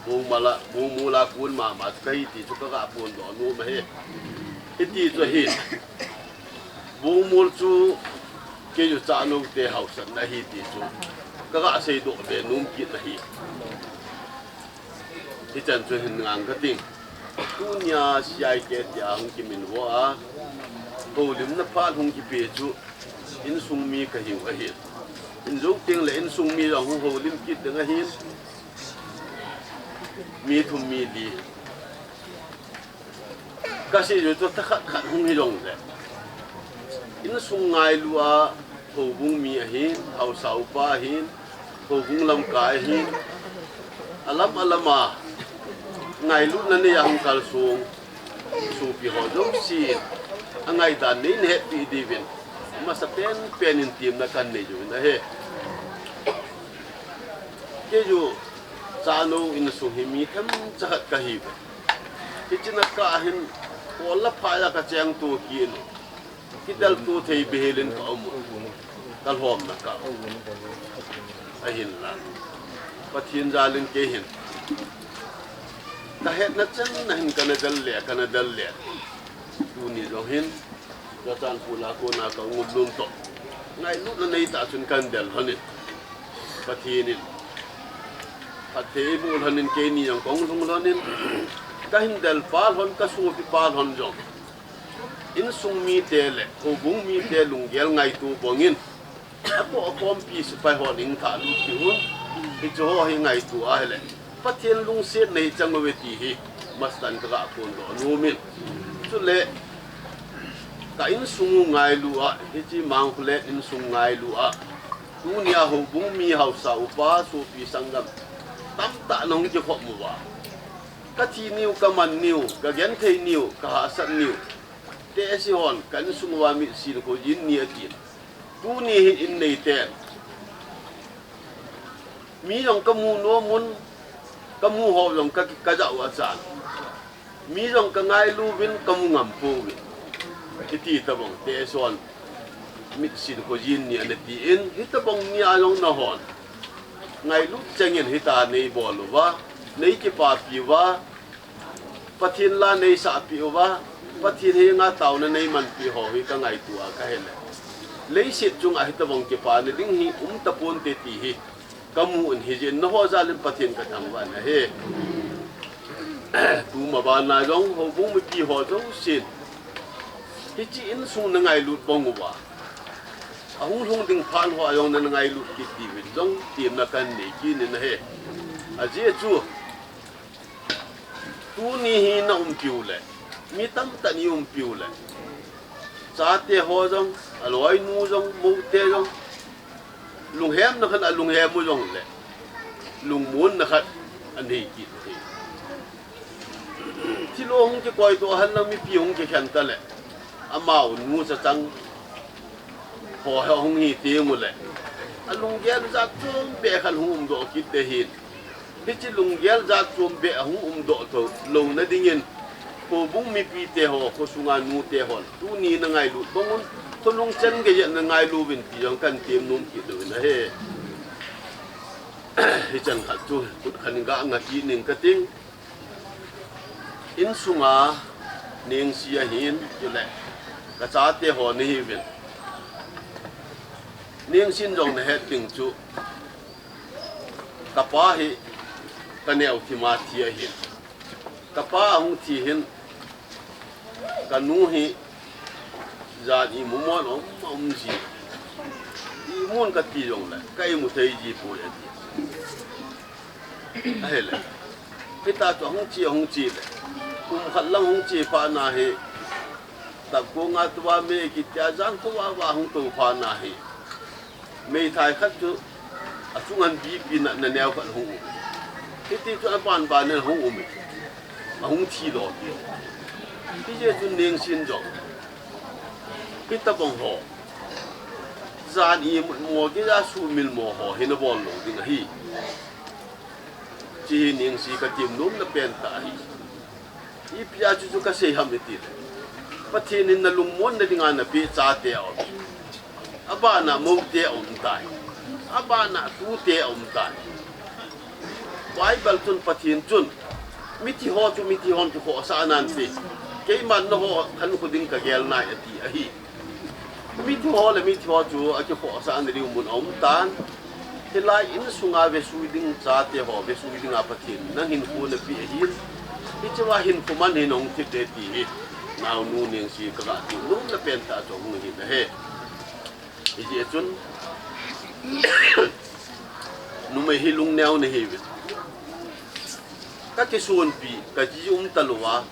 Bungmol a, Bungmol a kon mama chu kahi ti chu kaga phondoh nom ahi. Hiti chu ahi. Bungmol chu kei chu Chahnou te haosatna ahi ti chu kaga seidoh be nom kit ahi. Hichan chu hin ngang kating. Tunia C I K tia hung kiminvo a, houlimna phat hung kipe chu insung mi kahiu ahi. Hin jou teng le insung mi jong hung houlim kit ding ahin. Mi thum mi li. Kasei u chu thakhat khat hung hi jongle, insung ngailu a, houbung mi ahin, haosa upa ahin, houbung lamkai ahin, alam alam a ngailutna nei a hung kalsong sopi ho jousen, angaidan nei nahetpi diuvin, amasapen pen in temna kanei uvin ahi. Kei chu Chahnou insung hi mi themcha khat kahiuve. Hiche na kah hin, kol le phai a kachengto kit u. Kidelto thei behel in kaum u. Kalhomna kah u. Ahinla, Pathen jal in kei hin, kahetna chan a hin kana del le, kana del le. Tuni jong hin, Churachandpur a kona kaum u lom toh, ngailutna neitah chun kahin del lhon in, Pathen in phatthei eiboh lhon in, keini jong kahung lhung lhon in, kahin del pa lhon, kasopi pa lhon jong, insung mite le houbung mite lunggel ngaito bang in, apoh akhompi sepai hon eithah lut peh un, hiche ho hi ngaito ahile, Pathen lungsetna hi chang uve ti hi masatan kaga phondoh nom in. Chule, ka insung u ngailu a, hiche Mangkholet insung ngailu a, tunia houbung mi, haosa upa, sopi sanggam tamtah nahung kikhop uva, kathi niu, kaman niu, kagenthei niu, kahahsat niu, tehse hon ka insung uva mitsin khojin ni atin. Tuni hin in neiten, mi jong kamu nom un, kamu ho jong ka, kajah u achan, mi jong kangailu uvin, kamu ngam pouvin. Hiti tobang tehse hon mitsin khojin ni ana tin, hitobang ni a jong nahon ngailut chengin hitia neibol uva, neikipapi uva, Pathen la neisahpeh uva, Pathen henga taona neimanpeh ho hi kangaito a kahile, leiset chunga hitobang kipana ding hi umtaponte ti hi kamu un, hijeh in nangho jal in Pathen kathangvah in ahi. Tuma bana jong houbung mipi ho jousen, hiche insung nangailut bang uva, ahung lhung ding phat hoa jong nangailut kit diuvin jong temna kanei kit in ahi. Ajeh chu, tuni hi naumpiu le, mi tamtah in iumpiu le, chate ho jong, aloinu jong, moute jong, lunghemna khat a alunghem u jongle, lungmonna khat anei kit ahi. Thilou hung kikoi toh henlang mipi hung kikhen tale, amau nu chachang ho hung hi teng ule, alunggel jat chom beh khat hung umdoh kit ding ahin. Hiche lunggel jat chom beh ahung umdoh tho louna dingin, houbung mipite ho, khosunga nute hon tuni na ngailut bang un, kholung chan gei a na ngailu uvin ti jong kahin temnom kit uvin ahi. Hichan khat chu khut khat in ga nga kit ning kating. Insunga Nengsi ahin, chule kachate ho nahiuvin. Nengsin jong nahet ding chu, kapa hi kaneo thima thi ahin. Kapa ahung thi hin, kanu hi jan imu mon um, um ji. Imun kati jongle, ka imu thei ji poi ati. Ahile, hita chu ahung che, ahung che le, kum khat lang hung che phat na hi, tapkong a tua me kitia jan tua va hung tou phat na hi, meithai khat chu achunga bipi na, na neo khat hung um. Hiti chu aban ban in hung um e. Ahung thi lo ti. Hijeh chun Nengsin jong, hitabang ho, jan imu mo gei a sumil mo ho hi nabol lou ding ahi. Hiche hi Nengsi katemnomna pen tah ahi. Ipi a chu chu kasei ham itile, Pathen in nalungmonna dinga napeh chate aum. Abana moute aum tai. Abana tute aum tai. Bible chun Pathen chun, mithi ho chu mithi hon kikhohsah nante, keiman nangho khankho ding kagel nai ati ahi. Mithi ho le mithi ho chu akikhohsah na ding mun aum tan. Hilai insunga vesui ding chate ho vesui dinga Pathen in nang hinkho napeh ahin. Hichea hinkho man hi nahung thip ding ti hi, naonu Nengsi kaga temnomna pen tah chu hung hi ahi. Hijeh chun, numei hi lungneo nahiuvin. Kakisonpi, kaji um talouva,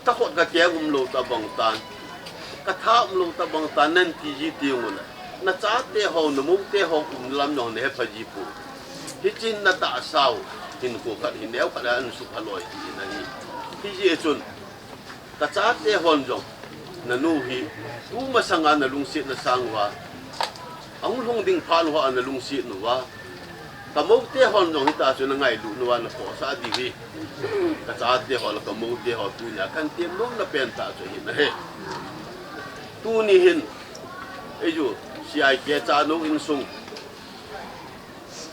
kakhut kakeng umlou tabang tan, katha umlou tabang tan, nati ji tengule, nachate ho, namoute ho umna lam jong nahepha ji poi. Hichea natahsau hinkho khat hi neo khat a ahin sukha loi ti ahi. Hijeh chun, kachate hon jong, nanu hi tumasanga nalungsetna sang uva, ahung lhung ding phat uva nalungset uva, kamoute hon jong hita chu nangailut uva nakhohsah ding hi, kachate ho le kamoute ho tunia kahin temnomna pen tah chu ahi ahi. Tuni hin, eiju, C I K Chanou insung,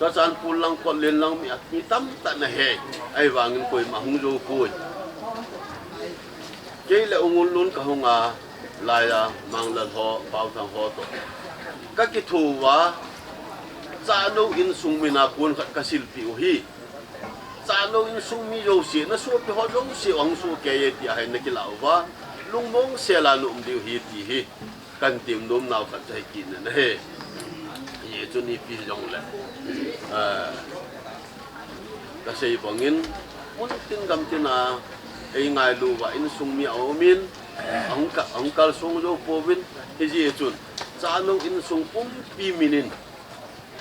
Churachandpur lang, Kotlen lang mi, mi tamtah nahe, ahivangin koima hung jou poi. Kei le U Ngulnun kahunga, laiya Manglal ho, Paothang ho toh kakitho uva, Chanou insung mina pon khat kasilpeh u hi, Chanou insung mi jouse, nasopi ho jouse ahung sohkei e tia hi nakilah uva, lungmong sela naum diu hi ti hi kahin temnomnau khat chu ahi kit in ahi. Hijeh chun ipi hijongle, ah, kasei bangin, muntin gamtin a eingailu uva insung mi aumin, ahung ka, ahung kalsong jou pouvin, hijeh chun, Chanou insung pumpi minin,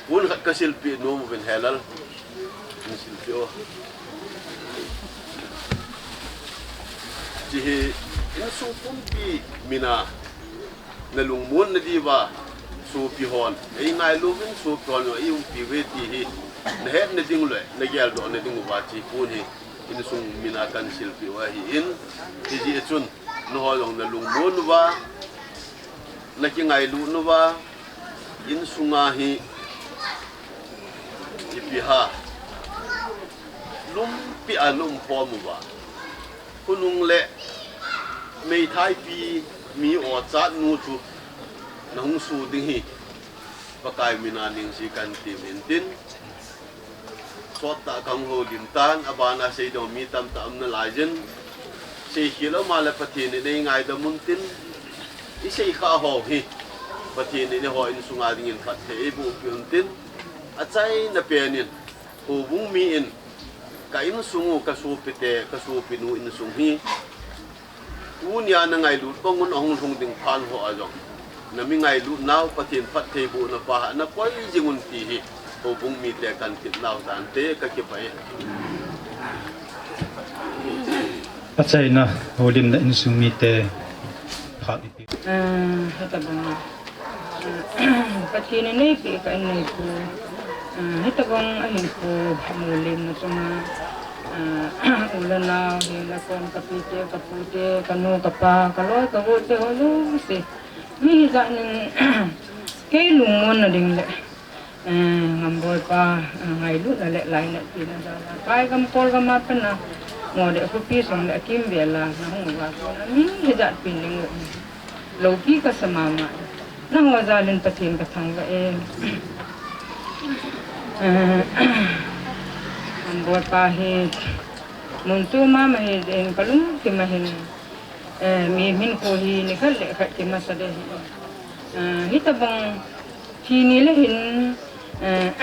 pon khat kasilpeh nom uvin, Helal, nasilpeh o. Hiche hi insung pumpi mina nalungmonna diuva, sopi hon eingailu uvin, sopi hon eiumpi uve ti hi nahetna ding le nageldohna ding uva hiche pon hi insung mina kahin silpeh u ahin, hijeh chun nangho jong nalungmon uva, nakingailut uva, insunga hi ipi ham, lumpi a naumkhom uva, khonung le meithaipi mi ochatnu chu nahung soh ding hi Pakai mina Nengsi kahin temin tin, sottah kahung houlim tan, abana seiding mi tamtah aum nalaijin, seikhel uma le Pathen in eingaidam untin, iseikhah ho hi Pathen in eiho insunga dingin phatthei eibohpeh untin, achaina pen in, houbung mi in, ka insung u, kasopite, kasopinu insung hi, tunia nangailut bang un ahung lhung ding phat ho a jong, nami ngailutnau Pathen phattheibohna pa ha nakoi jing un ti hi Houbung mite kan kit nau tante ka kipah e. Achaina, houlimna insung mite khat iti. Ah, hitabang. Ah, Pathen in eipeh ka inneipu. Ah, hitabang ahin pu houlimna chunga. Ah, u le nau, heng le kom, ka pite, ka pute, ka nu, ka pa, ka loi, ka golte ho jouse. Mi hijat in kei lungmonna ding le. Eh, Ngamboipa, eh, ngailutna le lainatpina jal a. Phai gam Kawl gam a pat na, Mode khopi sung le akimvel a, na hung uva kona, mi hijat pen ding u. Loupi kasa mama. Nangho jal in Pathen ka thangvah e. Eh, Ngamboipa hi, mun chu mama hi, in ka lungthim a hin, eh, mi min kho hi, nikhat le khat kimasa de hi. Eh, hitabang, Thi ni le hin, eh,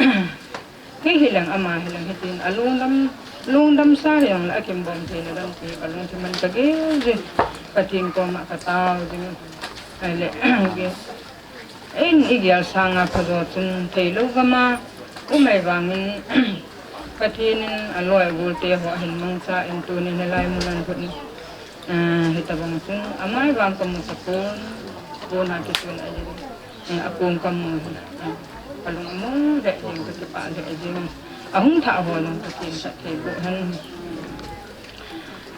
kei hileng ama hileng hitin, alungdam, lungdam sa hijongle akimbom theina dam ti, ka lungthim a ka gel jin, Pathen koma ka tao jin, ahile, in igel sanga phajo chun theilou gam a, um ahivangin, Pathen in aloi agolte ho ahin mangcha in tunin hilai mun a hin, eh, hitabang chun, ama ahivang kamu tapon, pon a kisun ahi. Eh, akong kamu hi, eh, kalung amu lheh jeng, kakipah lheh jeng. Ahung thah ho jong Pathen phatthei boh hen.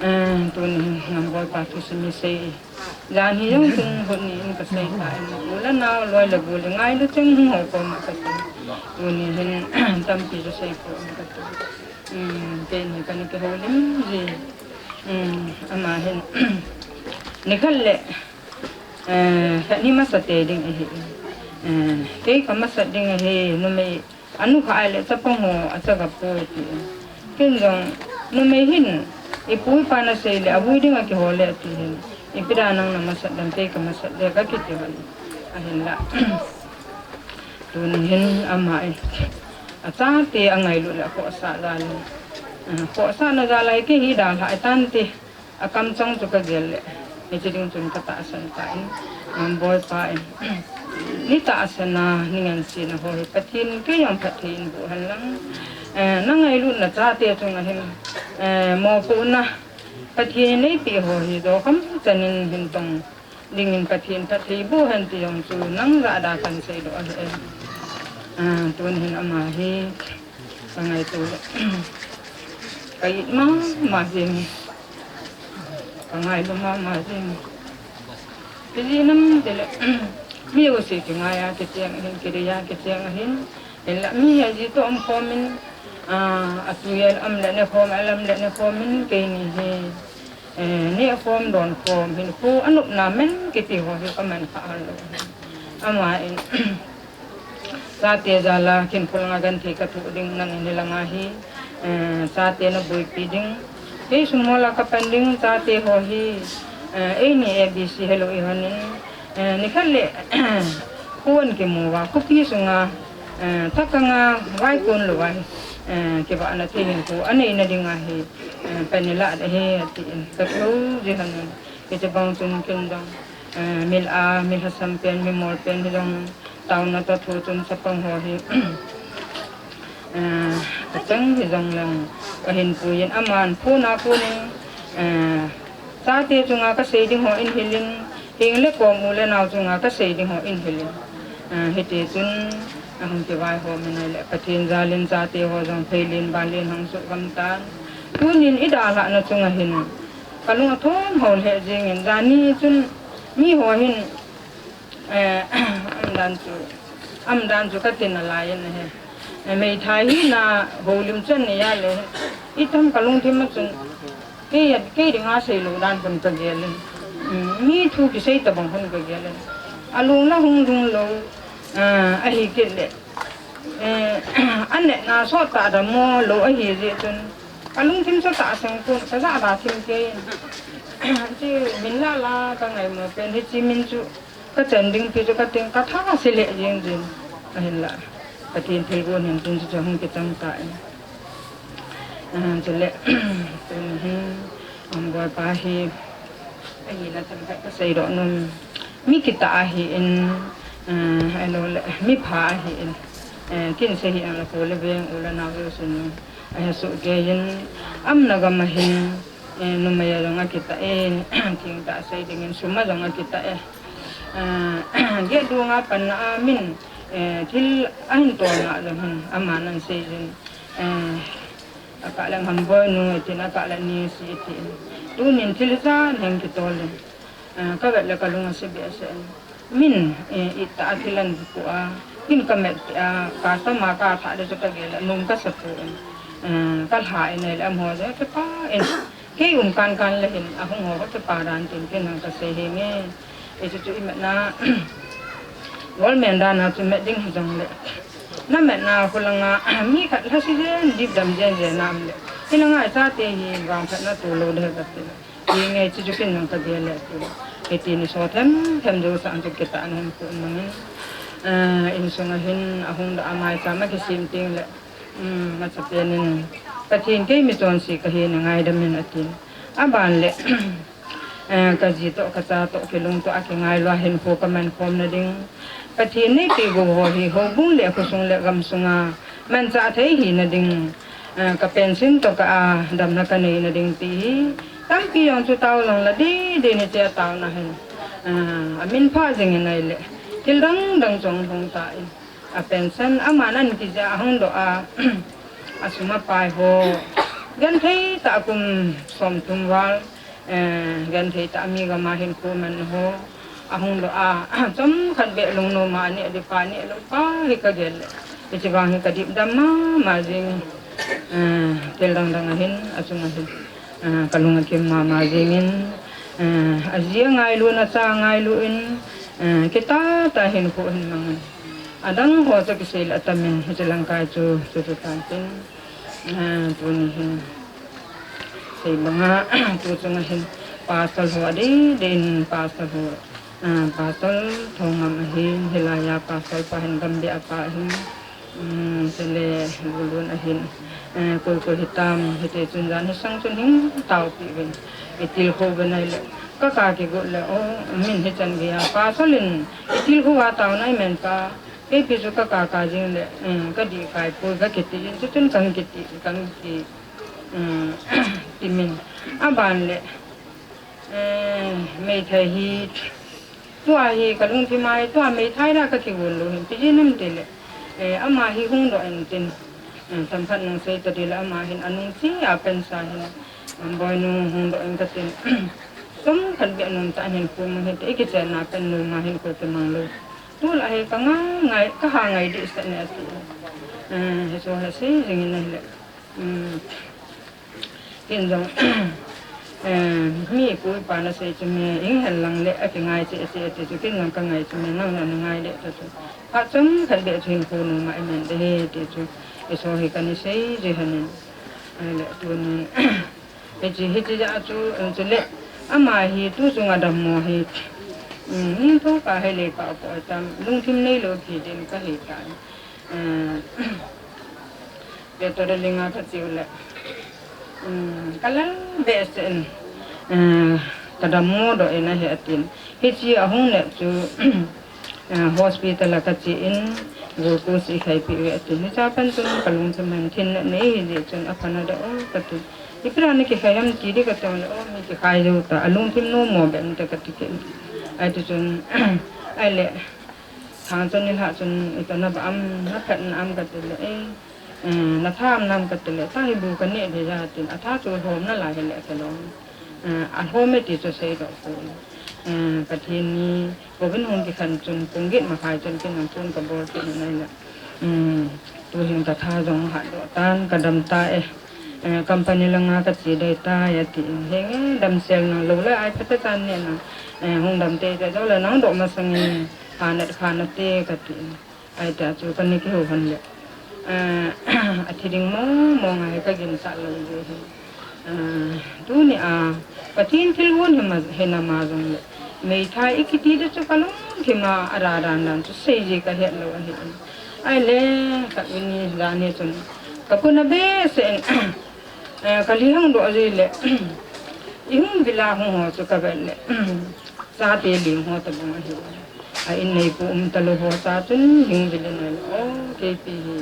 Eh, tuni hin Ngamboipa thusim isei. Jan hi jong chun hot ni in kasei tan. U le nao, loi le gol, ngailu cheng hung ho koma kati. Tuni hin tampi chu sei pon kati. Hmm, keini kana kihoulim ji. Hmm, ama hin. Nikhat le Eh, khat ni masa te ding ahi. Eh, kei ka masat ding ahi, numei, anu kha ahile chapang ho, acha ga po ti. Ken jong, numei hin, ipu ipa na sei le, avui ding a kihol le ti hin. Ipi dan nang na masat dan kei ka masat le, ka kiti hon. Ahinla. Tuni hin ama e. Achate angailut le, akhohsah jal in. Eh, khohsahna jal a kei hi dalha tante. Akamchang chu kagel le, hiche ding chun katahsan tan, Ngamboipa in. Nei tahsan a, nei ngansena ho hi Pathen in kei jong phatthei in boh hen lang. Eh, na ngailutna chate chunga hin, eh, mopohna Pathen in neipeh ho hi dokham chan in hin tong dingin Pathen phatthei boh hen ti jong chu nang jahda kahin seidoh ahi. Ah, tuni hin ama hi ka ngaito le. Ka it mama jeng. Ka ngailu mama jeng. Kijih nam tile, mi jouse kingai a kicheng ahin, kidei a kicheng ahin. Hinla mi hi ji toh um khom in, ah, atui a um le ne khom, alam le ne khom in, keini hi, eh, neh khom, don khom, hinkho anopna men kiti ho hi ka man kha lou. Ama in, Chate jal a, kin khul nga genthei ka thoh ding nang in hilanga hi, eh, chate na boipi ding. Kei sum mol a ka pan ding chate ho hi, eh, eini A B C helou ihonin, eh, nikhat le, khon kimu uva, khopi sunga, eh, thakanga, vaikon louva, eh, kivahna thei hinkho, aneina dinga hi, eh, pan ilah ding ahi, atin, ka thou ji honin, hiche bang chun kin jong, eh, mil a, mi lhasam pen, mi mol pen hi jong, Taona toh thu chun chapang ho hi, eh, achang hijongleng, kahin puiyin aman phone a konin, eh, chate chunga kasei ding ho in hilin, heng le kom u le nao chunga kasei ding ho in hilin. Eh, hiti chun, ahung kivai ho min ahile, Pathen jalin chate ho jong pheilen banlen hung suhgam tan. Tunin idalhahna chunga hin, kalung athom ho lheh jengin, jani chun, mi ho hin, Eh, umdan chu, umdan chu kati nalai in ahi. Eh, meithai hina houlim chan nei a le, itham kalungthim a chun, kei, kei dinga seilou dan khun kagel in. Mm, mi thu kisei tabang khun kagel in. Alung la hung lung lou, ah, ahi kit le. Eh, aneh na sot tah dam mo lou ahi jeh chun. Kalungthim sa tah sang khun, kajah da thim kei. Chi min la la kangai mo pen hichi min chu. Kachan ding pi chu kating katha se lheh jeng jeng. Ahinla. Pathen thilgon hin tun chu hung kichang tan. Ah, chule, tun hin, Ngamboipa hi, ahina themkhat kasei doh nom. Mi kitah ahin, ah, ahilou le, mi pha ahin. Eh, kin sei hi ang la ko le veng u la nau u sun. Eh, su ke yin am na gam a hin, eh, numei a jong akita e, thing ta sei ding in sum a jong akita e. Eh, ge du nga pan na a min, eh, thil a hin to na jong hin, ama nan sei jin. Eh, a ka le ngam boi nu, tin a ka le ni si tin. Tu nin thil sa neng ki to le. Eh, ka vet le ka lung a si be se. Min, eh, ita a thil an pu a, kin ka met a, ka sa ma ka tha de so ka ge le, nung ka sa pu in. Eh, ka lha in le, am ho de, ke pa in. Ke um kan kan le hin, a hung ho ke pa dan tin, ke nang ka se he nge. E chu chu i met na, gol men dan a chu met ding hi jong le. Na met na khu langa, mi khat la si jen, dip dam jen jen nam le. Hi langa sa te hi, vang phat na tu lo de ka ti. Hi nge chu chu kin nang ka ge le ti. Hi ti ni so them, them du sa an chu ke ta an hem ku nang in. Eh, in sung a hin, a hung da a mai sa ma ki sim ting le. Um, ma cha pe nin. Pathen kei mi chon si ka hi na ngai dam in a tin. A ban le. Eh, ka ji to, ka cha to, ki lung to, a ki ngai lo a hin khu ka man khom na ding. Pathen nei pi gu ho hi, ho bung le, khu sung le, gam sung a. Man cha thei hi na ding. Eh, ka pension to ka a, dam na ka nei na ding ti hi. Tampi jong chu tao jong la di, di ni che tao na hin. Eh, a min pha jing in ai le. Thil dang dang chong hong ta in. A pension, a man an ki ja a hong do a. A sum a pai ho. Gen thei ta kum som thum val. Eh, gen thei ta mi gam a hin khu man ho. A hung lo a, chom khat be lung no ma ni di pa ni lo pa hi ka gel. Hi chi vang hi ka dip dam ma, ma jing. Eh, tel dang dang a hin, a chung a hin. Eh, ka lung a kim ma, ma jing in. Eh, a ji a ngai lu na cha ngai lu in. Eh, kita ta hin khu hin mang in. A dang ho cha ki sei la ta min, hi chi lang kai chu, chu chu tan tin. Eh, tu ni hin. Sei banga, tu chunga hin pastor ho a dei dei in pastor ho, ah, pastor Thongam ahin, hilaiya pastor pa hin Gambih a pa ahin, um, chule Lulun ahin, eh, koi koi hitam, hiti chun jan hi sang chun hing tao pi vin, i til ho vin ai le, ka ka ki gu le, o, min hi chan gei a, pastor in, i til ho a tao nai men pa, kei pi chu ka ka ka jing le, um, ka di kai pu, ka ki ti jin, chu chun kang ki ti, kang ki. Um, ti min. A ban le, eh, meithai hi, tua hi ka lungthim a hi, tua meithai la ka kivun lou hin, pi ji nam ti le, eh, ama hi hung doh in tin, eh, tam khat nung sei ta di le ama hin a nung chi a pen sa hin, um, boi nu hung doh in ka tin, tum khat bia nung ta hin pu mang hin te, i ki chen na pen nu ma hin ko te mang lou. Tu la hi ka ngai, ngai, ka ha ngai di sa ne a ti. Eh, hi so ha sei jing in le. Um, kin jong, eh, mi pu pa na sei chu mi, ing hel lang le, a ki ngai che, che, che chu kin jong ka ngai chu mi, nang na ngai le ta chu. Phat chom khat be chu hin khu nu ma i men de he, ti chu. I so hi ka ni sei ji hanin. Ai le tu ni. Hi chi, hi chi ja chu, chu le. Ama hi tu chung a dam mo hi. Um, ning tho ka he le ka po tam. Lungthim nei lo ki din ka he ta. Eh, Petrol linga ka chiu le. Um, ka lal be sen. Eh, ka dam mo do ina he atin. Hi chi a hung le chu, eh, hospital a ka chi in, glucose i khai pi ve atin. Hi cha pan chun ka lungthim man thin na nei hi ji chun a phana da o ka ti. I pra ni ki khai am ti di ka tong le o mi ki khai jo ta. A lungthim no mo be ta ka ti ke. Ai tu chun, ai le. Thang chun ni la chun i ta na ba am, na phat na am ka ti le e. Eh, na tha am nam ka ti le, ta hi bu ka ne de ja tin, a tha chu hom na la hi le ka lo. Eh, a hom e ti chu sei do ko. Eh, Pathen ni, ko bin hung ki khan chun, kung git ma khai chun kin ang chun ka bol ki na le. Hmm, tu hin ka tha jong ha do tan ka dam ta e. Eh, company langa ka chi dei ta e ti in. He nge dam sel na lo le ai pha ta tan ne na. Eh, hung dam te te do le nang do ma sang in, ha na kha na te ka ti in. Ai ta chu ka ni ki ho han le. Eh, a thi ding mo mo ngai ka gin sa lo le he. Eh, tu ni a, Pathen thil hun hi ma, hi na ma jong le. Meithai i ki ti de chu ka lungthim a, a ra dan dan chu sei ji ka het lo a hi. Ai le, ka ini dan hi chun. Ka pu na be se en, eh, ka li hang do ji le. I hung vila hung ho chu ka vet le. Chate ling ho ta bang ahi. A in neipu um talou ho cha chun hing vil in a le, o, keipi hi,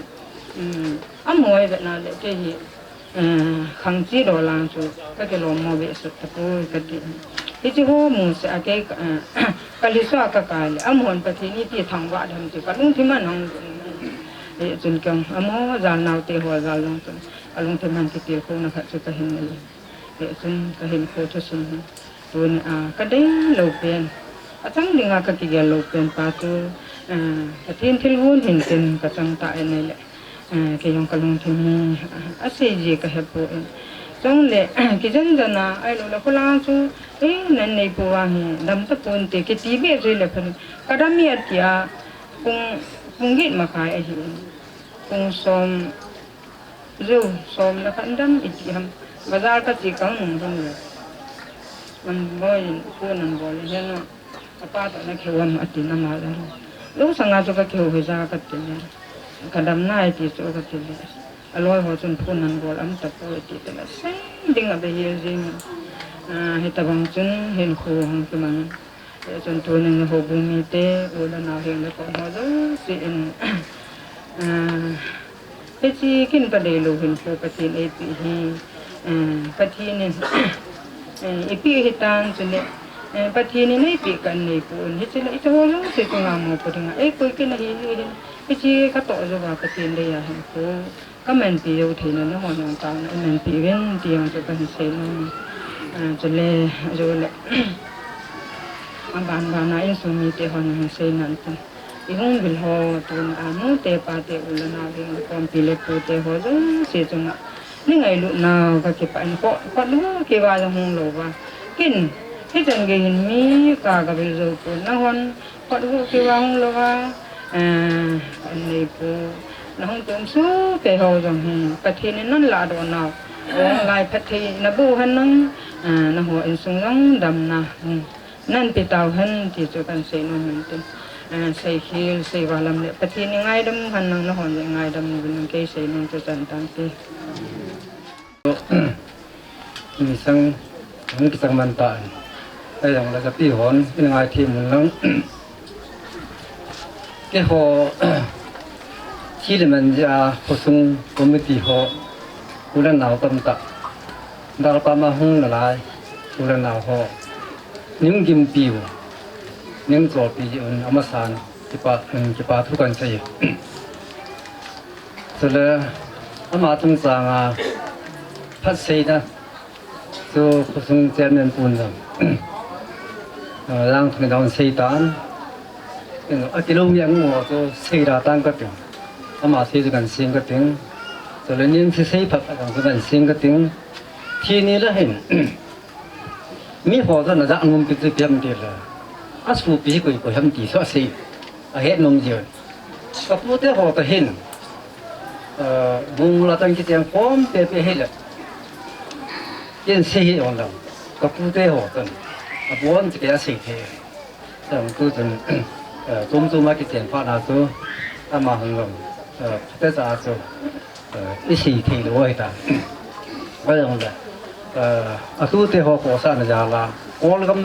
um, amaho vetna le kei hi, eh, khangchi dolang chu ka kilom mo ve sut tapoi kati. Hichi ho mu se a kei ka, eh, ka lhisa ka kai le, amahon Pathen iti thangvah dem ti ka lungthim a nang. Hichun kei amaho jal nau te ho jal jong chun ka lungthim a kitilkhouna khat chu ka hin nei. Hichun ka hinkho thusim hi tuni a ka dei lou pen, achang dinga ka kigel lou pen pa chu, eh, Pathen thilgon hin tin ka chang ta e nei le, eh, kei jong ka lungthim hi, ah, asei ji ka hepoi. Chule, kijen jen a, ahilou le kholang chu, eh, nan neipu vang hi dam tapon te kiti be ji le phan ka dam e ati a, pung, pung get makai ahi. Pung som, Ju, som le khat dam iti ham. Bazar ka che kang nung dam le. Nang boi, pu nang boi le hen. Apa toh na kihou ham ati na ma le. Lu sanga chu ka kihou hija kati le. Ka dam nai ti chu kati le. Aloi ho chun pu nang boi am tapoi ati te le. Sei ding a be hi jing. Ah, hitabang chun hinkho hung kimang. Chun tunin houbung mite, u le nau heng le kon ho jouse in, ah, hiche kin ka deilou hinkho Pathen eipeh hi, ah, Pathen in, eh, eipeh hitan chule, eh, Pathen in eipeh kan neipon, hiche le hiche ho jouse chunga mopo dinga, eikoi kin ahi, hi, hi, hiche ka toh jouva Pathen dei a hinkho ka manpi jou theina, nahon jong taona i manpi uvin ti jong chu kahin sei nom e. Ah, chule, ajou le, aban ban a insung mite hon jong hin sei nan tin. I hung vil ho tun a, nu te, pa te, u le nau heng le, kompi le pu te ho jouse chunga, nei ngailut nau ka kipah in, ko, ko nu kiva jong hung lou va. Kin, hichan gei hin mi ka, ka vil jou pon, nahon, Kot hu kivang louva, eh, neipu, nahung tum suh kei ho jong hi, Pathen in nan ladoh nau, ong lai phatthei naboh hen lang, eh, naho insung jong damna, hmm, nan pe tau hen ti chu kan sei nom in tin, eh, sei khel, sei valam le, Pathen in ngaidam hen lang, nahon le ngaidam uvin lang kei sei nom chu chan tan ti. Insung, hung kichang man tan. Ahijongle ka pi hon, in ngaithem un lang. Keiho, thi le man jeh a, khosung committee ho, u le nau tamtah. Dalpam a hung nalai, u le nau ho. Nei gimpi u, nei cholpi jeh un, amasan, kipa, kipa thu kan sei. Chule, ama chungchang a phat seina chu khosung chairman pun jong, ah, lang thang dong sei tan. Akilou nge ngu chu sei da tan ka ting. Ama sei chu kan sing ka ting. Chule nin sei sei phat a kan chu kan sing ka ting. Thi ni la hin. Mi ho toh na ja ngum pi chu piam ti la. A supi koi koi ham ti so sei. A het nom jeh. Ka pute ho toh hin. Eh, bung la tang kicheng khom pe pe hi la. Ken sei hi ong lam. Ka pute ho toh. A bon ti ka sei the. Tang tu tun, eh, tum tum a kicheng pha na tu. Ama hung lam. Eh, te sa tu. Eh, i sei thei lou ahi ta. Ahijongle, eh, atute ho khohsahna jal a, Kawl gam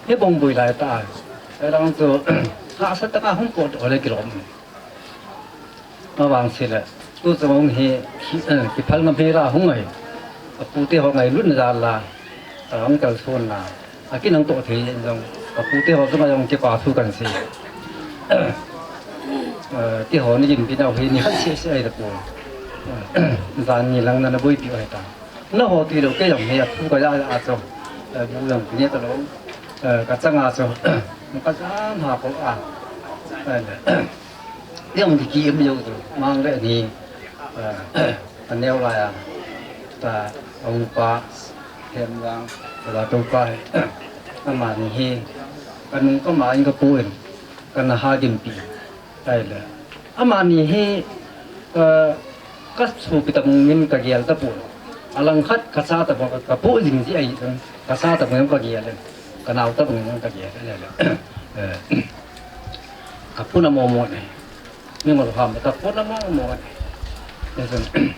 hi bongboi lai ta. Alang chu, hahsa tah a hung kot ole kilom. Avangse le, tu chung hi, ki, eh, kiphal ngam hel a hung ahi. Atute ho ngailutna jal a, eh, hung kalson na. Akin ang toh thei jong, ka pute ho chunga jong kipa thu kan sei. Eh, keiho ni gimpi nau hi ni khat seh seh ahi tapoi. Eh, jan ni lang na na boipi u ahi ta. Naho tilou kei jong hi a thu ka ja ja chu. Eh, bu jong kine talou. Eh, ka changa chu. Ka jan ha ko a. Eh, Jong ki ki im jou chu, mang le ni, eh, aneo lai a, ta, a upa, Hemjang, ta, topa hi, amani hi, ka nung ka ma in ka pu in, ka na ha gimpi, tai le. Amani hi, eh, ka supi ta mung min ka gel ta pu, alang khat ka cha ta pu, ka pu jing ji ai jong, ka cha ta pu jong ka gel, ka nao ta pu jong ka gel, le, le. Eh, ka pu na mo mo ne. Mingol ham ka pon na mo mo. Hichun,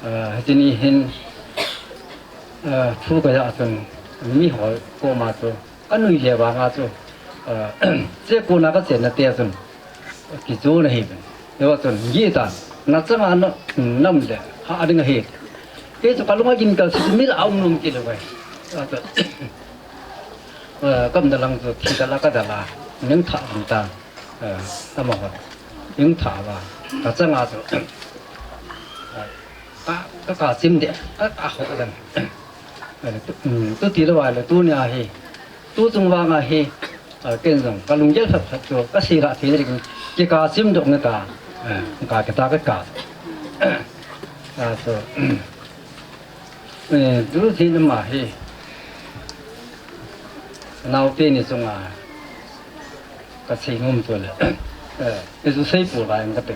ah, hichun hin, ah, thu ka ja chun, mi ho koma chu, ka nui le vanga chu, Che kona kachenna te chun kichon ahi. Hiva chun gita nachanga na nam le ha ding ahi. Kei chu kalunga gin kal chu mil a um nom kit le vai. Kamna lang chu thi dala kadala ning tha ding ta. Amaho ning tha va kachanga chu ka ka chim de ka ka ho dan. Tu ti le vai le tunia hi tu chung vanga hi ken jong kalunggel phat phat chu kasei la thei ding kika chim dok na ka ka kita ka ka. Achu tu thi na ma hi naote ni chunga kasei nom chu le. Ichu sei pu lai ka te.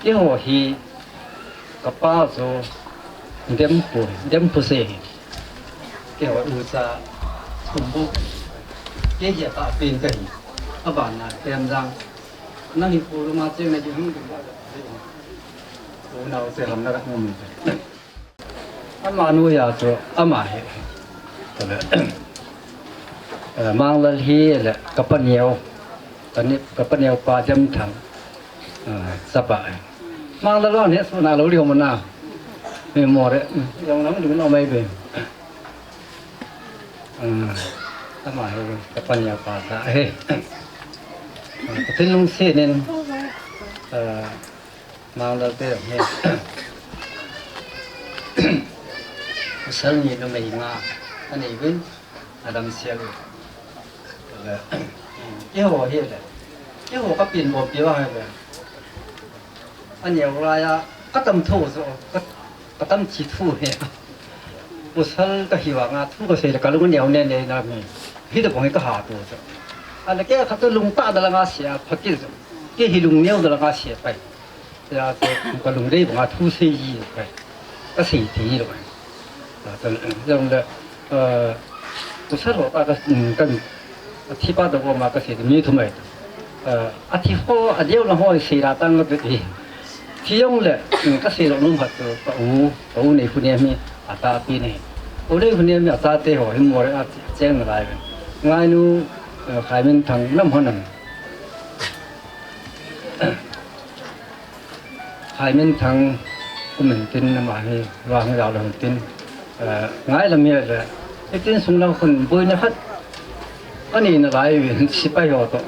Keiho hi kapa chu Dempu, Dempu se hi. Keiho ucha thumbu. Kei hi apa pen kahi. Abana Khemjang. Nang hi pu lama cheng na ji hung ding. Unau se lam na ka nom. Ama noiya chu ama hi. Manglal hi le kapa neo. Kani kapa neo pa Jamthang. Chapa. Manglal lon he suna lo lio mana. Mi more. Jong nang ding no mai be. Ama hi kapa neo pa ta he. Pathen lungsetnin Manglal te he. Pasal ni numei nga anei uvin. Adam sial. Keiho hi le. Keiho kapin bol pi va hi le. Aneo laiya katam tho jo. Katam chi thu he. Pasal kahi vanga thu kasei le kalung aneo ne ne na mi. Hitobang hi kaha tu jo. Ana kei khat tu lungtah dalanga sia phakil jo. Kei hi lungneo dalanga sia pai. Tia chu kalung dei banga thu sei ji kai. Kasei thei lou. Jong le, pasal ho ka, ka, athi pa to ma kasei mi thum ai. Athi ho, aneo la ho sei la tang ka ti. Thi jong le, kasei lou nom hat tu, ka u, ka u nei khu ne mi, ata pi nei. U nei khu ne mi, ata te ho, hi mo le a cheng na lai. Ngainu, Khaiminthang nam ho nam. Khaiminthang kumin tin nama hi vang jao le hon tin. Ngai lam hi le. Itin sung lam khun boina khat. Ani na lai vin sipai ho to.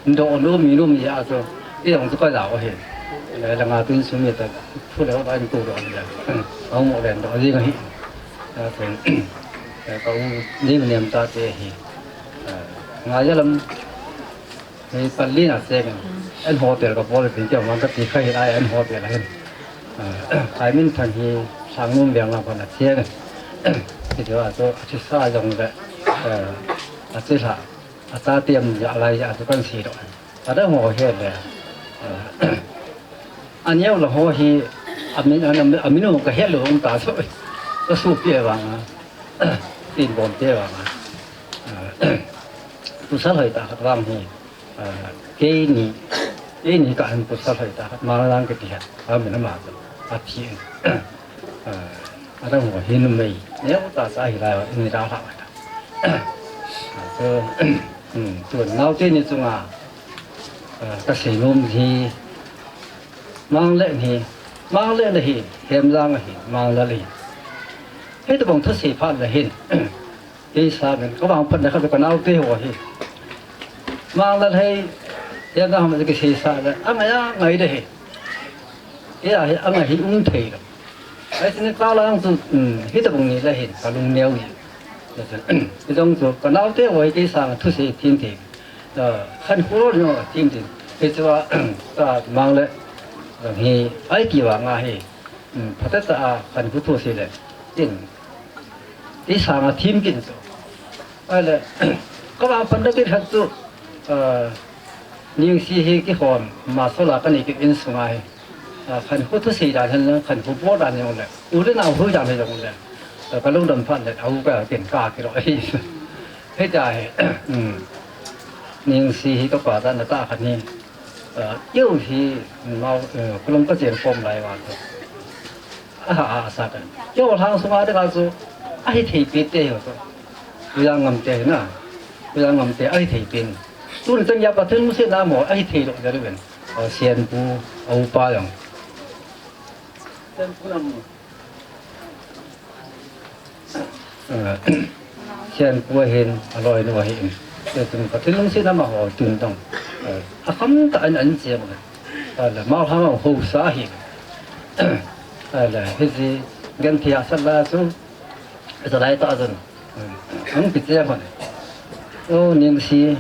Ndo no mi no mi a to. I jong to ka jao hi. Le la nga tin sung mi ta. Phu le ba ni ko do le. Au mo le do ji ngai. Ka u ni nem ta te hi. Ngai lam Hei, Pallin a cheng in. An hotel ka bol pin keu man ka ti kha hi lai an hotel a hin. Khaiminthang hi Sangnom veng lang pan a cheng in. Ti chu a chu a thi sa jong le. A thi sa. A ta tiam ja lai ja chu kan si lo. A da ho he le. Aneo la ho hi amin, amin, amin ka he lo ta so. Ka su pi vang a. Tin bom te vang a. Pasal hoi ta khat vang hi. Keini, keini ka hin pasal hoi ta khat ma lang ke ti ha. Amin ama ta. A thi. A dang ho hin mei. Neo ta sa hi lai ni da ha. So, tu nau te ni chunga. Ka sei nom hi. Manglal hi, Manglal hi, Khemjang hi, Manglal hi. Hitobang thusei phat le hin. Kei sa men, ka vang phat le kha ka nau te ho hi. Manglal hi, Khemjang ham kisei sa le, angai angai de hi. Kei a hi, angai hi um thei lo. Ai, sini ka lang tu, hitobang ni le hin, ka lungneo hi. Hitobang tu, ka nau te ho hi, kei sa thusei thim thei. Khankho lou ding a thim tin. Hichea ka Manglal hi ai ti vang a hi. Phatah a khankho thusei le. Tin. Ti sanga thim kin chu. Ahile. Ka vang phat na kit khat chu. Ningsi hi kihom. Masola ka nei kit in sunga hi. Khankho thusei dan hin khankho bol dan jong le. U le nau hui dan hi jong le. Ka lungdam phat le. Au ka kin ka kilo hi. Hita hi, Ningsi hi ka pa ta na ta khat ni, keu hi, mau, kulung ka chen pom lai va to. Aha, aha, sa ta. Keu hlang sunga de ka chu, ahi thei pi te ho to. Yang ngam te na. Jang ngam te ahi thei pen. Tun chan geiya Pathen lungsetna mo ahi thei lou jeh uvin. Sian pu, a upa jong. Sian pu nam. Sian pu ahin, aloinu ahin. Chun Pathen lungsetna ma ho tun tong. Akham tah in an cheng. Ahile, ma hang ho sa ahi. Ahile, hiche, genthei a sat la chu. Jalai ta jun. Ang kiche hon. O, Ningsi.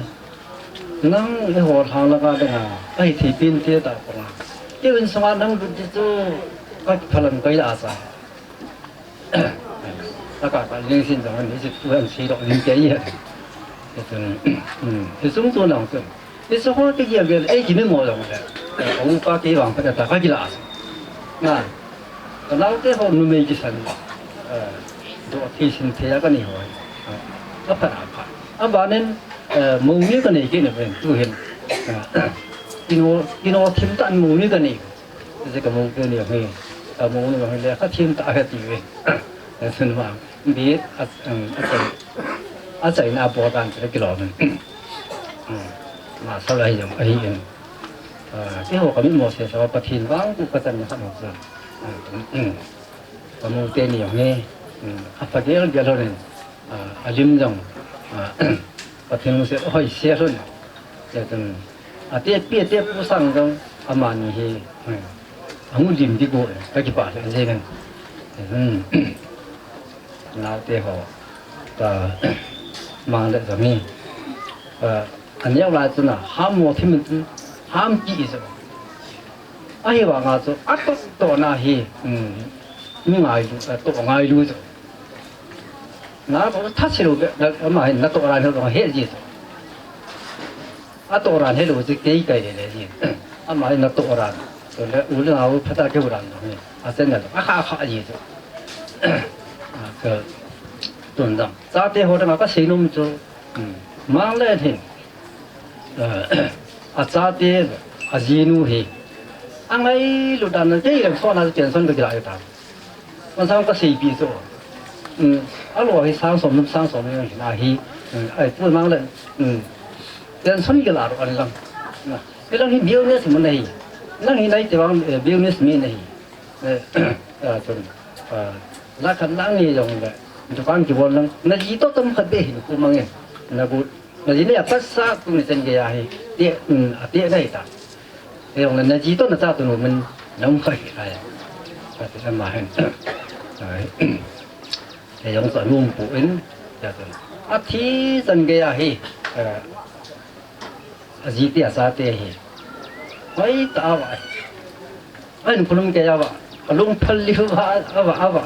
Nang eiho lhang langa dinga. Ahi thei pen te ta ko nga. Kei in sunga nang lut di chu. Ka phalam kai la sa. Aka ka Ningsi jong ni si tu an si dok ning kei. Chun. Hi sung tu nang chun. Hiche ho kagel gel, ei, kimi mo jong le. Ka upa kei vang phat ta kagila. Na. Ka naote ho numei kisan. Do thei sin thei a kanei ho. Aphat aphat. Abanin, momi kanei kit na ven, tu hin. Kino, kino thim tah in momi kanei. Hiche ka mote ni hi. Ka mo ni hi le ka thim tah ka ti ve. Sun ma. Bi a, a, a, achaina a bol dan te kilo men. Ma sa la hi jong ahi in. Keiho ka mitmo sesa Pathen vang ku ka chan na khat mo sa. Ka mote ni jong hi. Apha gel gel lhon in. Alim jong. Pathen lungset hoi se lhon. Chun. Ate pi ate pu sang jong. Amani hi. Amu lim di ko. Ka kipah le jeng. Naote ho, ta, mang le jong hi, a, aneo lai chun a, ham mo thim in chun, ham ki i chu. Ahivanga chu, atoh toh na hi, um, mi ngailu, a, toh ngailu chu. Na ko tha si lo, na, ama hin na toh ran ho he ji chu. Atoh ran helou chu kei kai le le ji. Ama hi natoh ran. Chule u le nao phatah a keu ran jong hi. Achen na jong akha kha ji chu. Ka tun dang. Chate ho dang a kasei nom chu. Mang le hin. Achate ajinu hi. Angailu dan na kei le so na pension ka kila ta. Masang kaseipi chu. Um, alo hi sang som, sang som jong hin ahi. Um, ai, pu mang le. Um, pension kila ro an lang. Na, kei lang hi business mun ahi. Nang hi nai te vang, eh, business mi nahi. Eh, ah, chun, ah, la khat lang ni jong le. Dukan kibol lang. Na ji to tam khat be hin ku mang e. Na bu Na ji ne a pasa tu ni chen gei a hi. Te, um, a te nai ta. Te jong le na ji to na cha tu nu min na um kha hi ai. Ka ti ma hen. Ai. Te jong sa num pu in. Ya tu. A thi chen gei a hi. Eh, a ji te a cha te hi. Hoi ta va. An khulum ke ya va. A lung phal li va, a va, a va.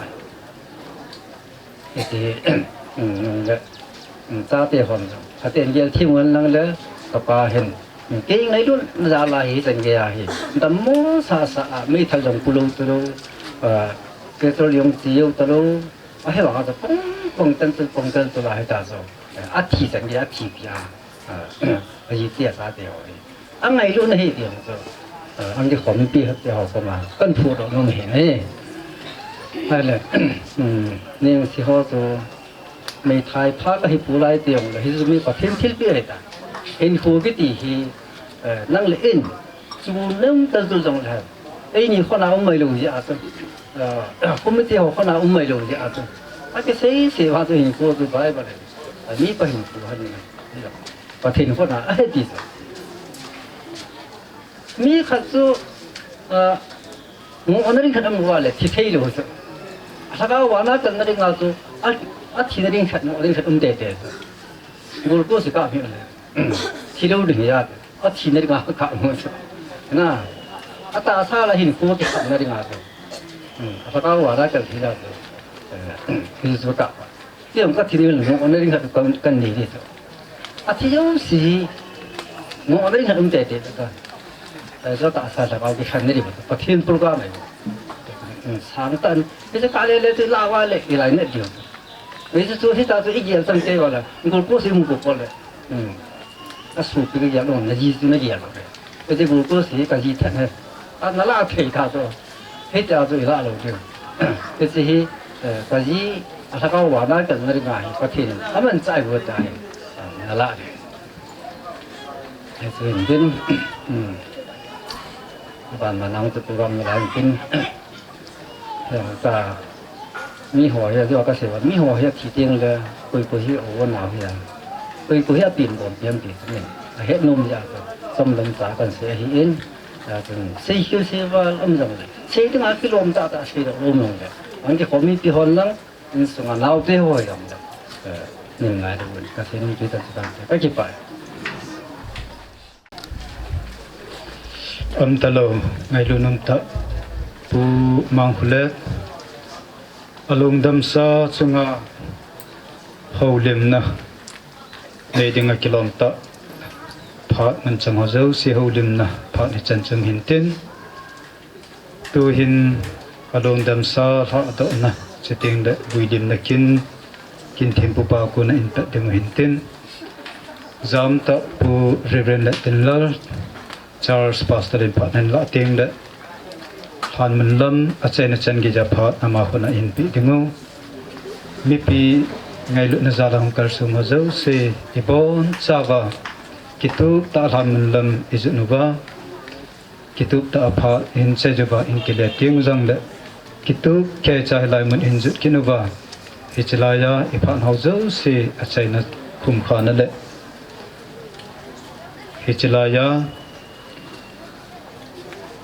Hiti, um, nung le, um, chate hon, chate gel thi ngon lang le, kapa hin. Um, kei ngailut na jal a hi, chen gei a hi. Dammo sasa a, meithal jong pu lou tu lou, ah, petrol jong chi jou ta lou, ahivang a chu pong, pong tan tu, pong tan tu la hi ta chu. A thi chen gei a thi pi a. A, a ji tia sa te ho hi. A ngailut na hi ti ho chu. A, ang di khom pi ha te ho koma. Kan phu do nom hi ne. Hai le. Hmm, ning si ho chu. Meithai pha ka hi pu lai ti ho le. Hi chu mi Pathen thilpeh hi ta. Hinkho kiti hi. Eh, nang le in. Chu nem tal tu jong le. Eini khona um mai lou ji a chu. Eh, committee ho khona um mai lou ji a chu. A kisei sei va chu hinkho chu Bible. A mi pa hinkho han ni. Pathen khona ahe ti chu. Mi khat chu, ah, ngohna ding khat amu a le thi thei lou chu. A lhagao vana kalna ding a chu, a, a thina ding khat, ngohna ding khat um tei tei chu. Glucose kap hi le. Thi lou ding hi a, a thina ding a kap mo chu. Na, a tahsa la hinkho chu kapna ding a chu. Hmm, a lhagao vana kal hi la chu. Eh, hi chu kap. Ti jong ka thi ding le, ngohna ding khat kan, kan nei ding chu. A thi jouse hi, ngohna ding khat um tei tei ta. Eh, chu tahsa lhagao kikhen na ding chu. Pathen program ahi. Hmm, sang tan. Hiche kah le le chu la va le, i lai ne ding. Hiche chu hita chu i gel chang kei va le. Glucose i mu ko le. Hmm. Ka sopi ka gel lou, na ji chu na gel lou. Ka ji glucose hi ka ji than he. A na la thei tha chu. Hiti a chu i la lou ding. Ka ji hi, eh, ka ji a lhagao vana kalna ding a hi Pathen in aman chai got ahi. Ala. Ai chu in din. Hmm. Ban ma nang tu tu gam la in din. Yang ta. Mi ho hi jo ka se wa. Mi ho hi thi ting le. Koi koi hi o na hi ya. Koi koi hi a pin bom pian pi ni. A het nom ya ka. Som lam ta kan se hi in. Ya tu. Sei hiu sei wa lam jang le. Sei tu ma ki lom ta ta sei da lom jang le. Ang ki ho mi pi hon lang. Insunga naote ho jong le, eh, nin ngai le un, ka sin pi ta ta, ka kipah. Am ta lo, ngailut um tah, Pu Mangkholet, a lungdamsa chunga houlimna nei dinga kilom tah, phat man chang ho jouse houlimna, phat hi chan chung hin tin, Tuhin a lungdamsa lhadohna, chuteng le vuilimna kin, kin thempu pa kona in pet ding u hin tin. Jam tah Pu Reverend Letinlal, Charge Pastor in phat nan la teng le, lhan mun lam achaina chan geija phat ama kona in pe ding u. Mipi ngailutna jal a hung kalsong ho jouse, ibon chauva, kitup tah lhan mun lam ijot uva. Kitup tah a phat in chai uva in kile teng jong le, kitup kei cha hilai mun in jot kit uva. Hiche laiya i phat ho jouse achaina khumkhana le. Hiche laiya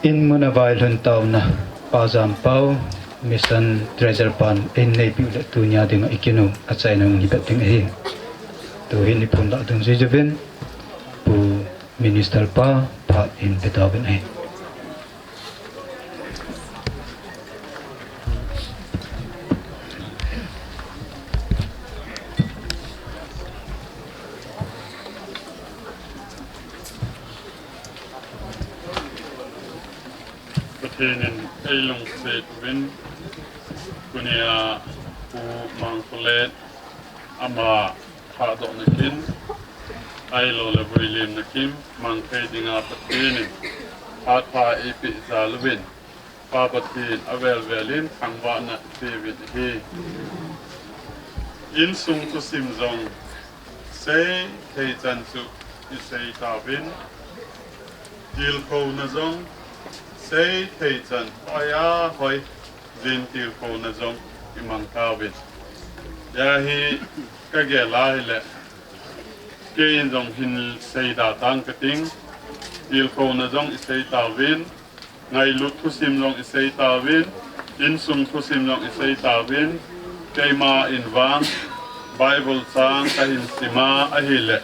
in mun a vailhun taona Pa Jampao Mission Treasurer pan in neipiu le tunia dinga i kinu achaina hung hi bet ding ahi. Tuhin i phun lah dungjuiya uvin Pu Minister pa, phat in pe tauvin ahi. Pathen in eilungset uvin, tunia Pu Mangkholet ama Thahdohna kin, ahilou le vuilimna kin, mang thei dinga Pathen in phat pha eipeh jal uvin, Pa Pathen avel vel in thangvahna ipeuvin ahi. Insung thusim jong sei thei chan chu isei tauvin, tilkhouna jong sei thei chan hoi a hoi, jin tilkhouna jong imang tauvin. Hia hi kagel a hile, kei in jong hin seida tang kating, tilkhouna jong isei tauvin, ngailut thusim jong isei tauvin, insung thusim jong isei tauvin, keima in vang Bible chang kahin sim a ahile,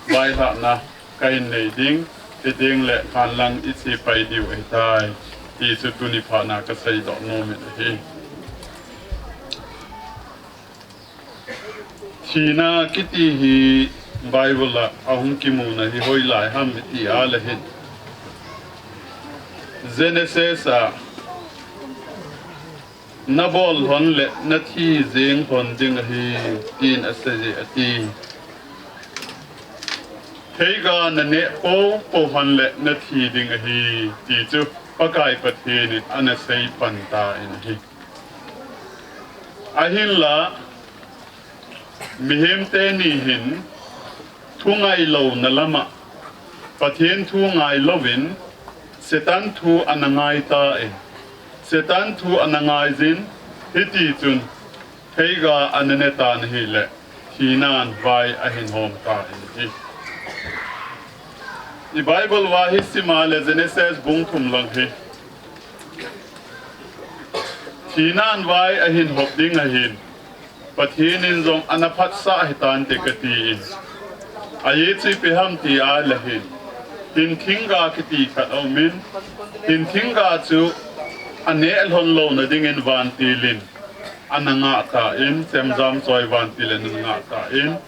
vailhahna kahin nei ding, hiding le khanlang iche pai diu ahitai, ti chu tuni phatna kaseidoh nom in ahi. Thina kiti hi Bible a ahung kimuna hi hoilai ham iti a le hin, Genesis a, nabol lhon le nathi jeng lhon ding ahi, tin aseiye ati. Theiga naneh poupou lhon le nathi ding ahi, ti chu Pakai Pathen in ana seipan tan ahi. Ahinla, mihem teni hin thu ngailouna lama, Pathen thu ngailouvin, Satan thu ana ngaitan, Satan thu ana ngaijin, hitichun, theiga ana netan ahile, thinan vai ahin hom tan ahi. I Bible va hi sim a le Genesis bung thum lang hi, thinan vai ahin hop ding ahin, Pathen in jong ana phatsah hitante kati in. Ajeh chu ipi ham ti a le hin, hin thingga kiti khat aumin, hin thingga chu aneh lhon louna dingin vantil in ana ngahtan, chemjam choi vantil in ana ngahtan.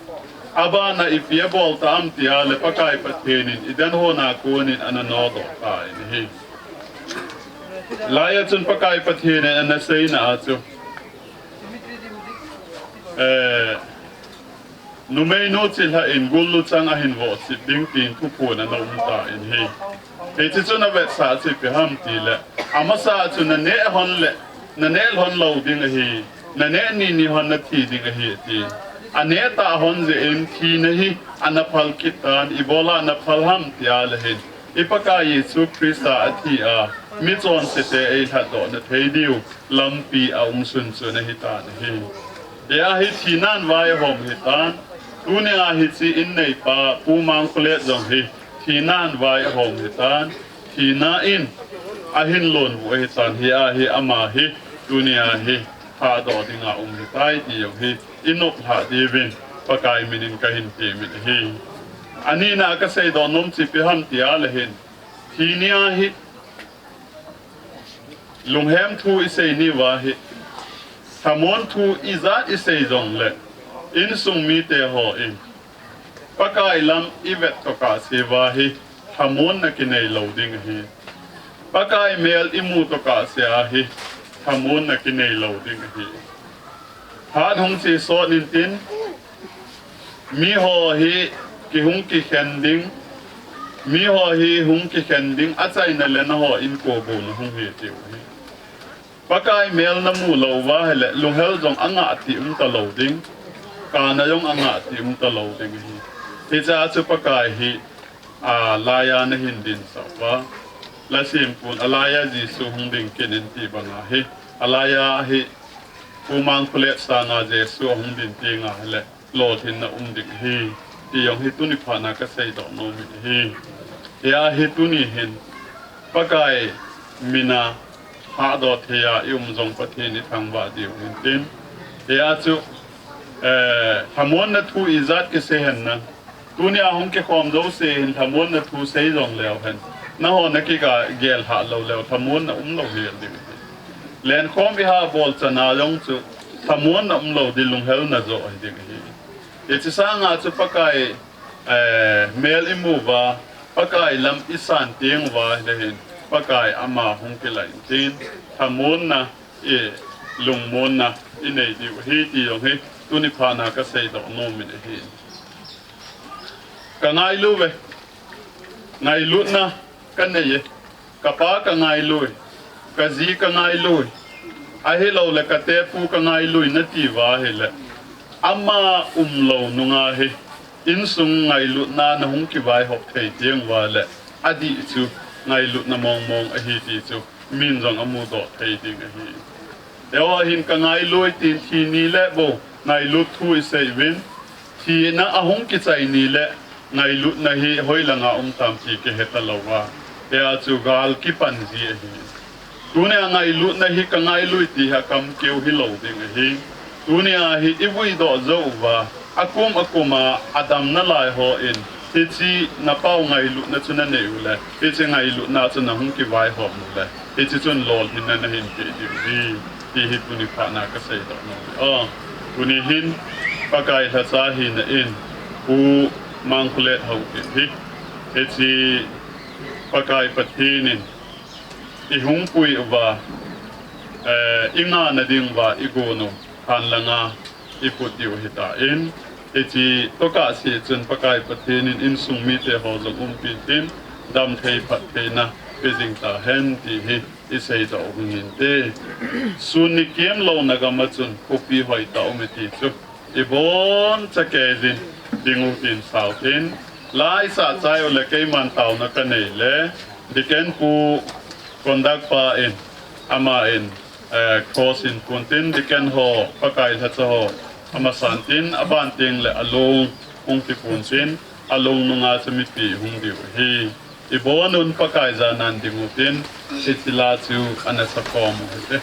Abana ipi abol tam ti a le Pakai Pathen in Eden hon a konin ana nodoh tan ahi. Laiya chun Pakai Pathen in ana seina a chu, eh, numeinu chilhah in gul luchang ahin vohchip ding tin thuphon ana um tan ahi. Hiche chun avetsah chu ipi ham ti le, amasa chu naneh lhon le, naneh lhon lou ding ahi, naneh nini lhon nathi ding ahi ati. Aneh tah hon jeh in thina hi ana phal kit tan, ibola ana phal ham tia le hin, i Pakai Jesu Christa athi a, michonse te eilhatdoh na thei diu lampi aum sunsun ahi tan ahi. Hia hi thinan vaihom hi tan, tunia hiche in neipa Pu Mangkholet jong hi thinan vaihom hi tan, thina in ahin lonvu ahi tan, hia hi ama hi tunia hi thahdoh dinga um hi tai ti jong hi i noplhah diuvin Pakai minin kahin temin ahi. Anina kaseidoh nom chu ipi ham tia le hin, thi nia hi lunghem thu isei niuva hi, lhamon thu ijat isei jongle, insung mite ho in Pakai lam ivet tokah seuva hi, lhamonna kinei lou ding ahi. Pakai mel imu tokah sea hi, lhamonna kinei lou ding ahi. Phat hung che sot intin, miho hi kihung kikhen ding, miho hi hung kikhen ding, achaina le nangho inkobouna hung hi tiu ahi. Pakai mel namu louva ahile, lunghel jong angah ti um talou ding, kana jong angah ti um talou ding ahi. Hichea chu Pakai hi, a, laiya nahin dinsah uva, lhasempun alaiya Jesu hung ding kit in ti banga hi, alaiya hi, Pu Mangkholet sanga Jesu ahung ding tenga ahile, lolhinna um ding ahi, ti jong hi tuni phatna kaseidoh nomin ahi. Hia hi tuni hin, Pakai mina thahdoh theiya i um jong Pathen ithangvah diu hintin. Hia chu, eh, lhamonna thu ijat kisei henlang, tunia hung kikhom jouse hin lhamonna thu sei jongleu hen, nangho nakigel lhah lou leu lhamonna umlou hel ding ahi. Lenkhom iha bol chana jong chu lhamonna umlou ding, lunghelna joh hiding ahi. Hiche sanga chu Pakai, eh, mel imuva, Pakai lam isan tenguva ahile hin, Pakai ama hung kilah intin, lhamonna, i lungmonna inei diu ahi ti jong hi tuni phatna kaseidoh nomin ahi. Kangailuve, ngailutna kanei e, kapa kangailui, kaji kangailui, ahiloule katepu kangailui natiuva ahile, ama umlou nunga hi, insung ngailutna nahung kivaihop thei tenguva le, adih chu ngailutna mongmong ahi ti chu min jong amudoh thei ding ahi. Eiho hin kangailui tin thi nile bou ngailut thu isei uvin, thina ahung kichai nile ngailutna hi hoilanga um tam ti kihe talouva, hia chu gal kipan ji ahi. Tunia ngailutna hi kangailui ti hi akam keu hilou ding ahi. Tunia hi ivuidoh jouva, akum akuma adam nalai hon, hiche napao ngailutna chu nanei ule, hiche ngailutna chu nahung kivaihom ule, hiche chun lolhinna nahin peh diu ahi, ti hi tuni phatna kaseidoh nom e. Tuni hin Pakai lhacha hina in Pu Mangkholet Haokip hi, hiche Pakai Pathen in ihung pui uva, eh, ingahna dinguva igon u khanlanga iput diu ahitan, hiche tokah seh chun Pakai Pathen in insung mite ho jong umpi tin, damthei phattheina pe jing tahen ti hi iseidoh u hinte. Sun nikem louna gam a chun khopi hoitah um e ti chu ibonchakeijin dingu tin sao tin, la isah chai ule keiman taona kanei le, Deacon Pu Kondak pa in, ama in, eh, cross in pun tin, Deacon ho, Pakai lhacha ho, amasan tin, aban tengle along hung kipun tin, along nunga chu mipi hung diu ahi. Ibonun Pakai janan dingu tin, hiche la chu ana sakhom u hite.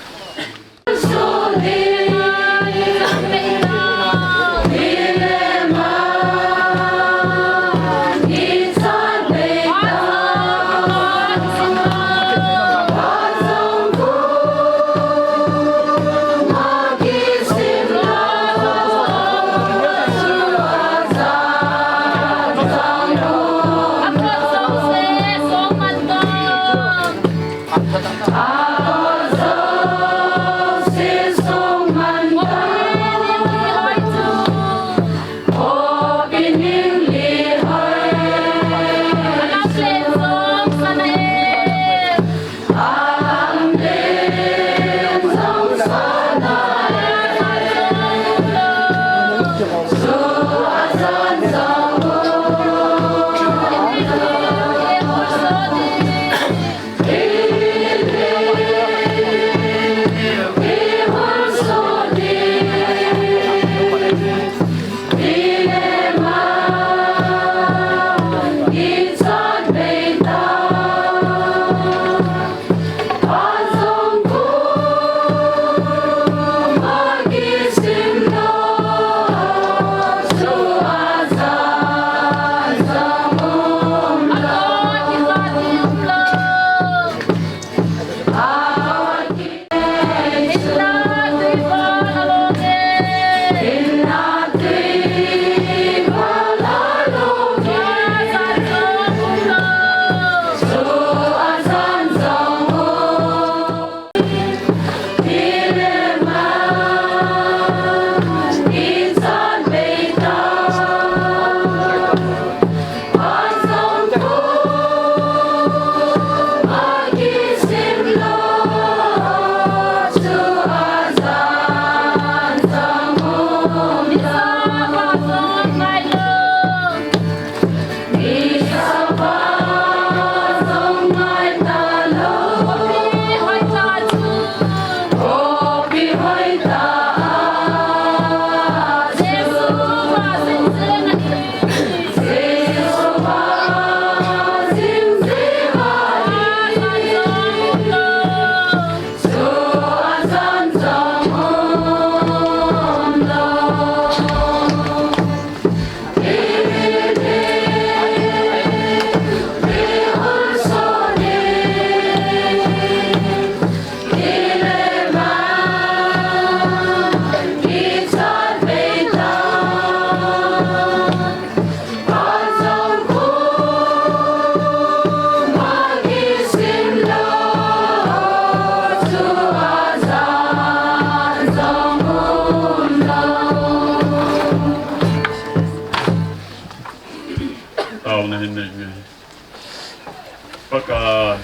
Pakai,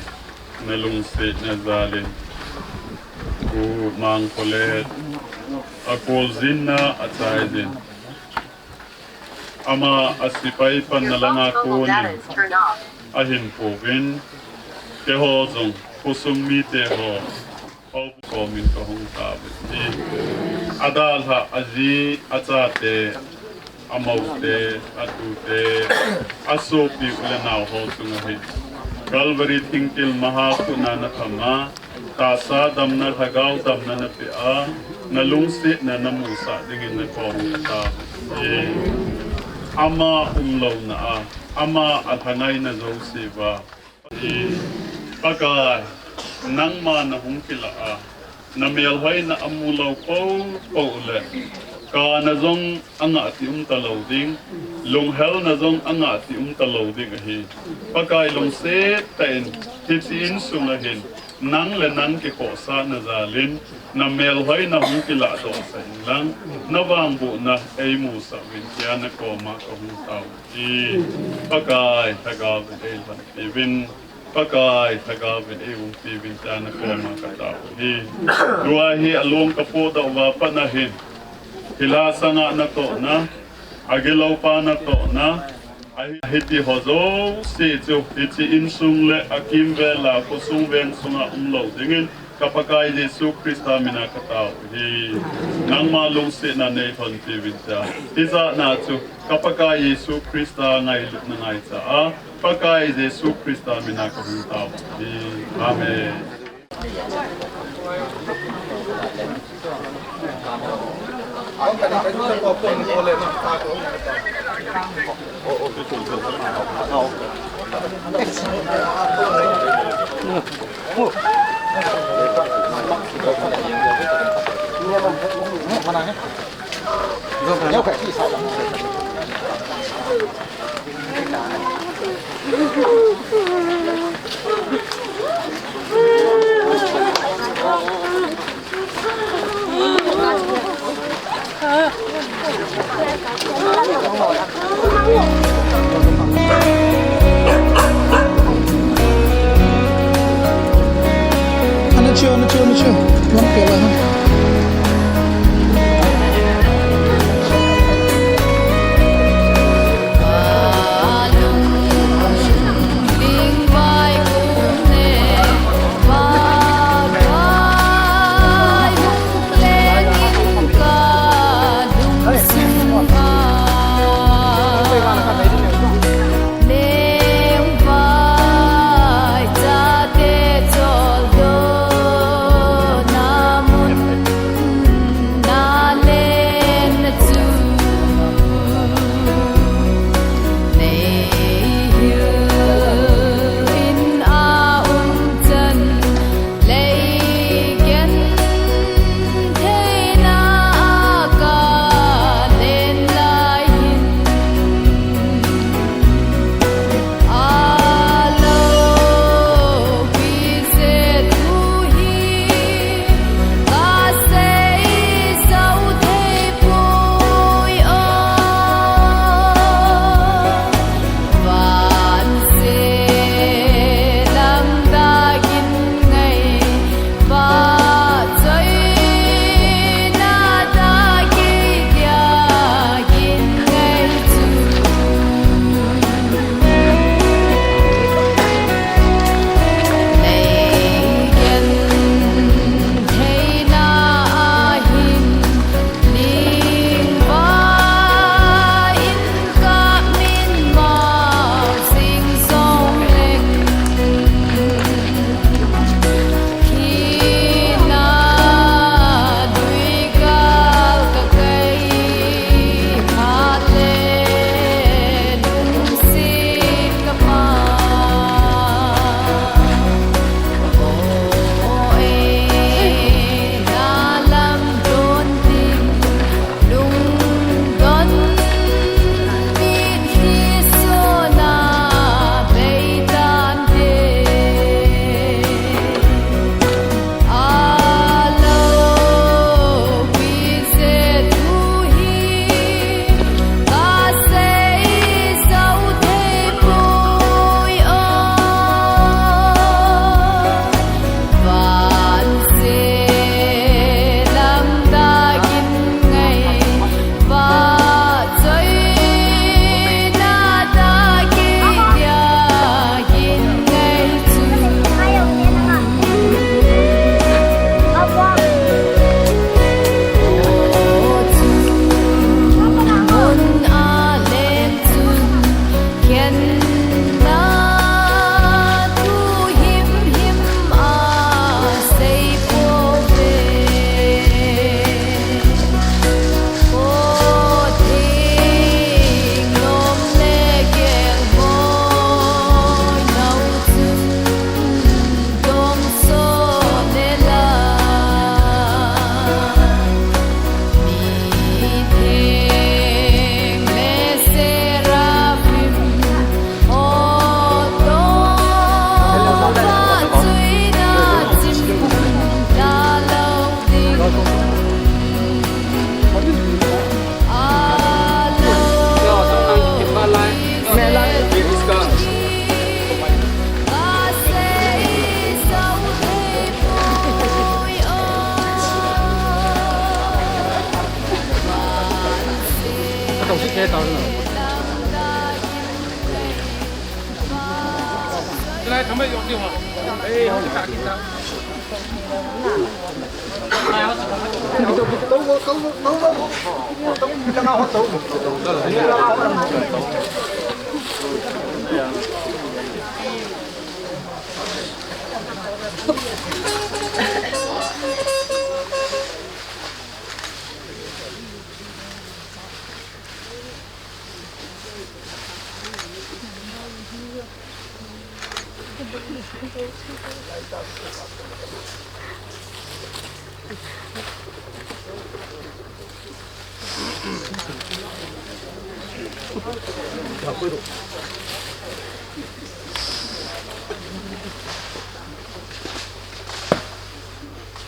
na lungsetna jalin, Pu Mangkholet, a koljinna a chaijin. Ama a sepai panna langa konin, ahin pouvin, keiho jong, khosung mite ho, Houbung komin kahung tauve. Adalha, aji, achate, amoute, atute, asopi u le nao ho chunga hin Calvary thingkil maha khutna nathama, tahsa damna, lhagao damna napeh a, nalungsetna namusah dingin nakom katauve. Ama umlouna a, ama alhangaina jouseuva, Pakai, nangma nahung kilah a, namelhoina amu lou poupou le, kana jong angah ti umtalou ding, lunghelna jong angah ti umtalou ding ahi. Pakai, lungset tah in, hiche insunga hin, nang le nang kikhohsahna jalin, namelhoina hung kilahdohsah inlang, navangbohna eimusah uvin tia nakoma kahung tauve. Pakai, lhagao vin eilhonpiuvin, Pakai, lhagao vin eiumpiuvin tia nakoma katauve. Tua hi along kapodoh uva pat ahin, thilha sanga natohna, agilou pa natohna, ahi, hitiho jouse chu hiche insung le akimvela khosung veng sunga umlou dingin, ka Pakai Jesu Christa mina katauve. Nangma lungsetna neilhonpiuvin tia, tijatna chu ka Pakai Jesu Christa ngailutna ngaicha a, Pakai Jesu Christa mina kahung tauve. Amen. Ana chiu, ana chiu, ana chiu. Lam pela ha.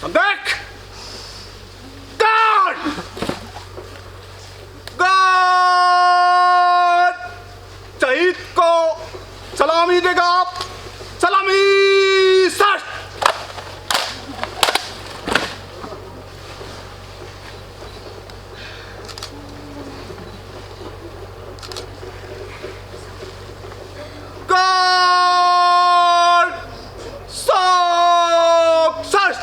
Come back! Guard! Guard! शहीद को सलामी देगा। सलामी, sir. Guard! Sock! Search!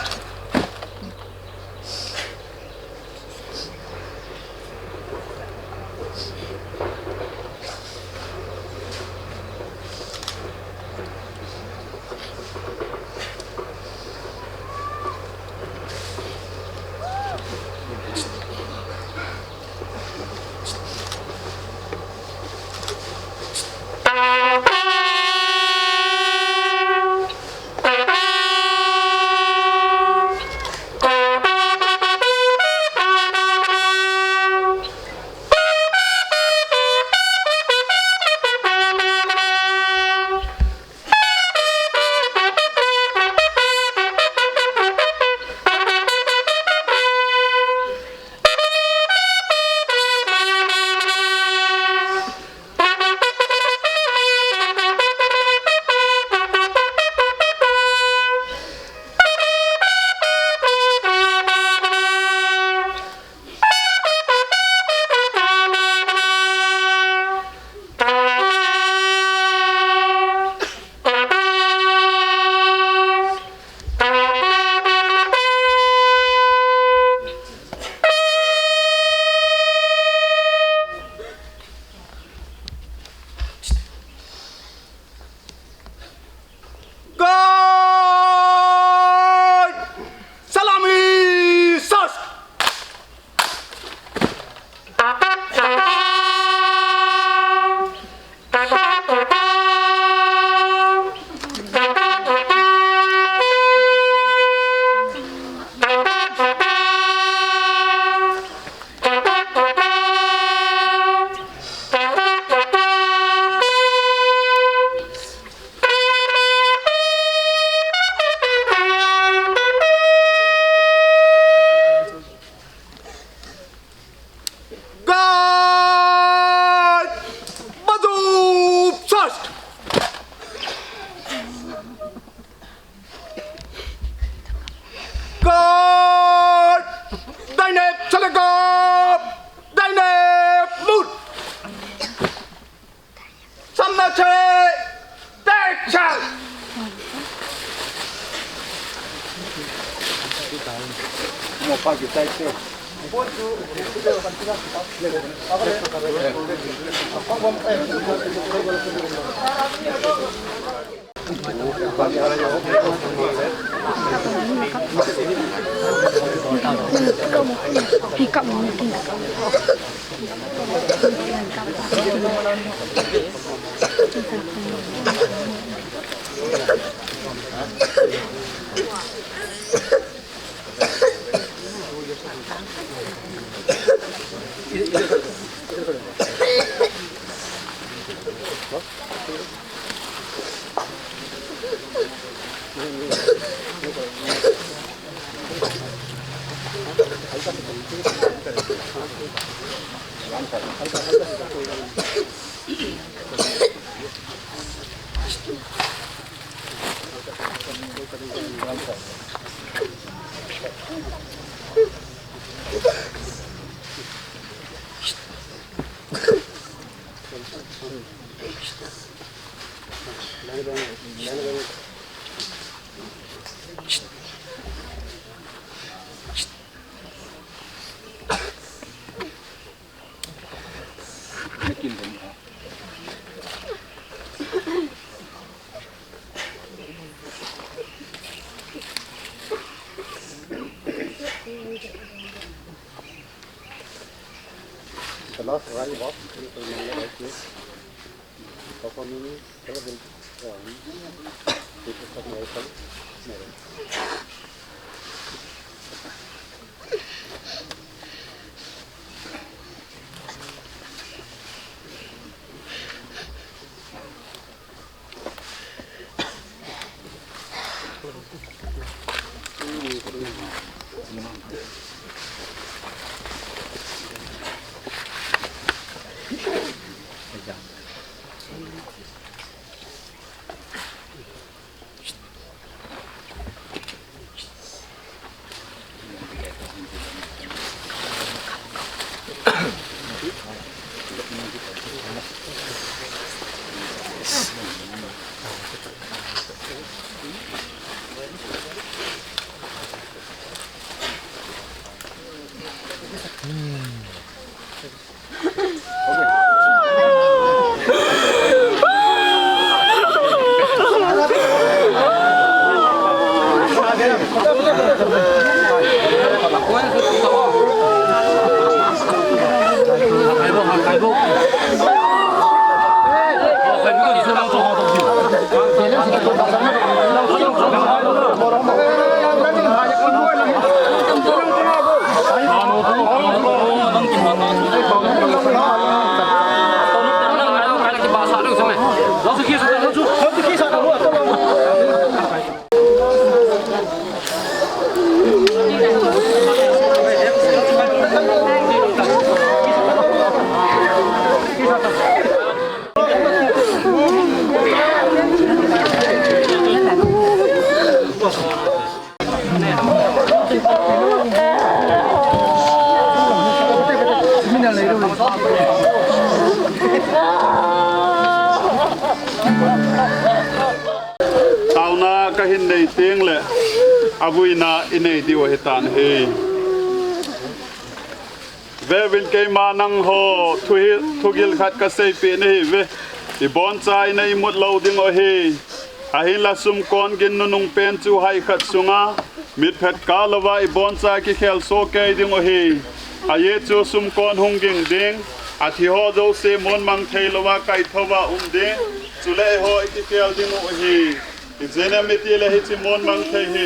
Guard! Salami! Sus! Guard! Bazoob! Search! Guard! Dainep! Salakop! Dainep! Mut! Samna che! Tek chal! Taona kahin nei teng le, avuina inei diu ahitan ahi. Veuvin, keima nangho thu hi, thugil khat kaseipeh nahiuve. Ibonchaina imut lou diu ahi. Ahinla sumkon gin nunung pen chu hai khat sunga mitphet kah louva iboncha kikhel soh kei diu ahi. Ajeh chu sumkon hung ging ding, athi ho jouse monmang thei louva kaithouva um ding, chule eiho ikikhel diu ahi. Ijeh inem itile hiche monmang thei hi,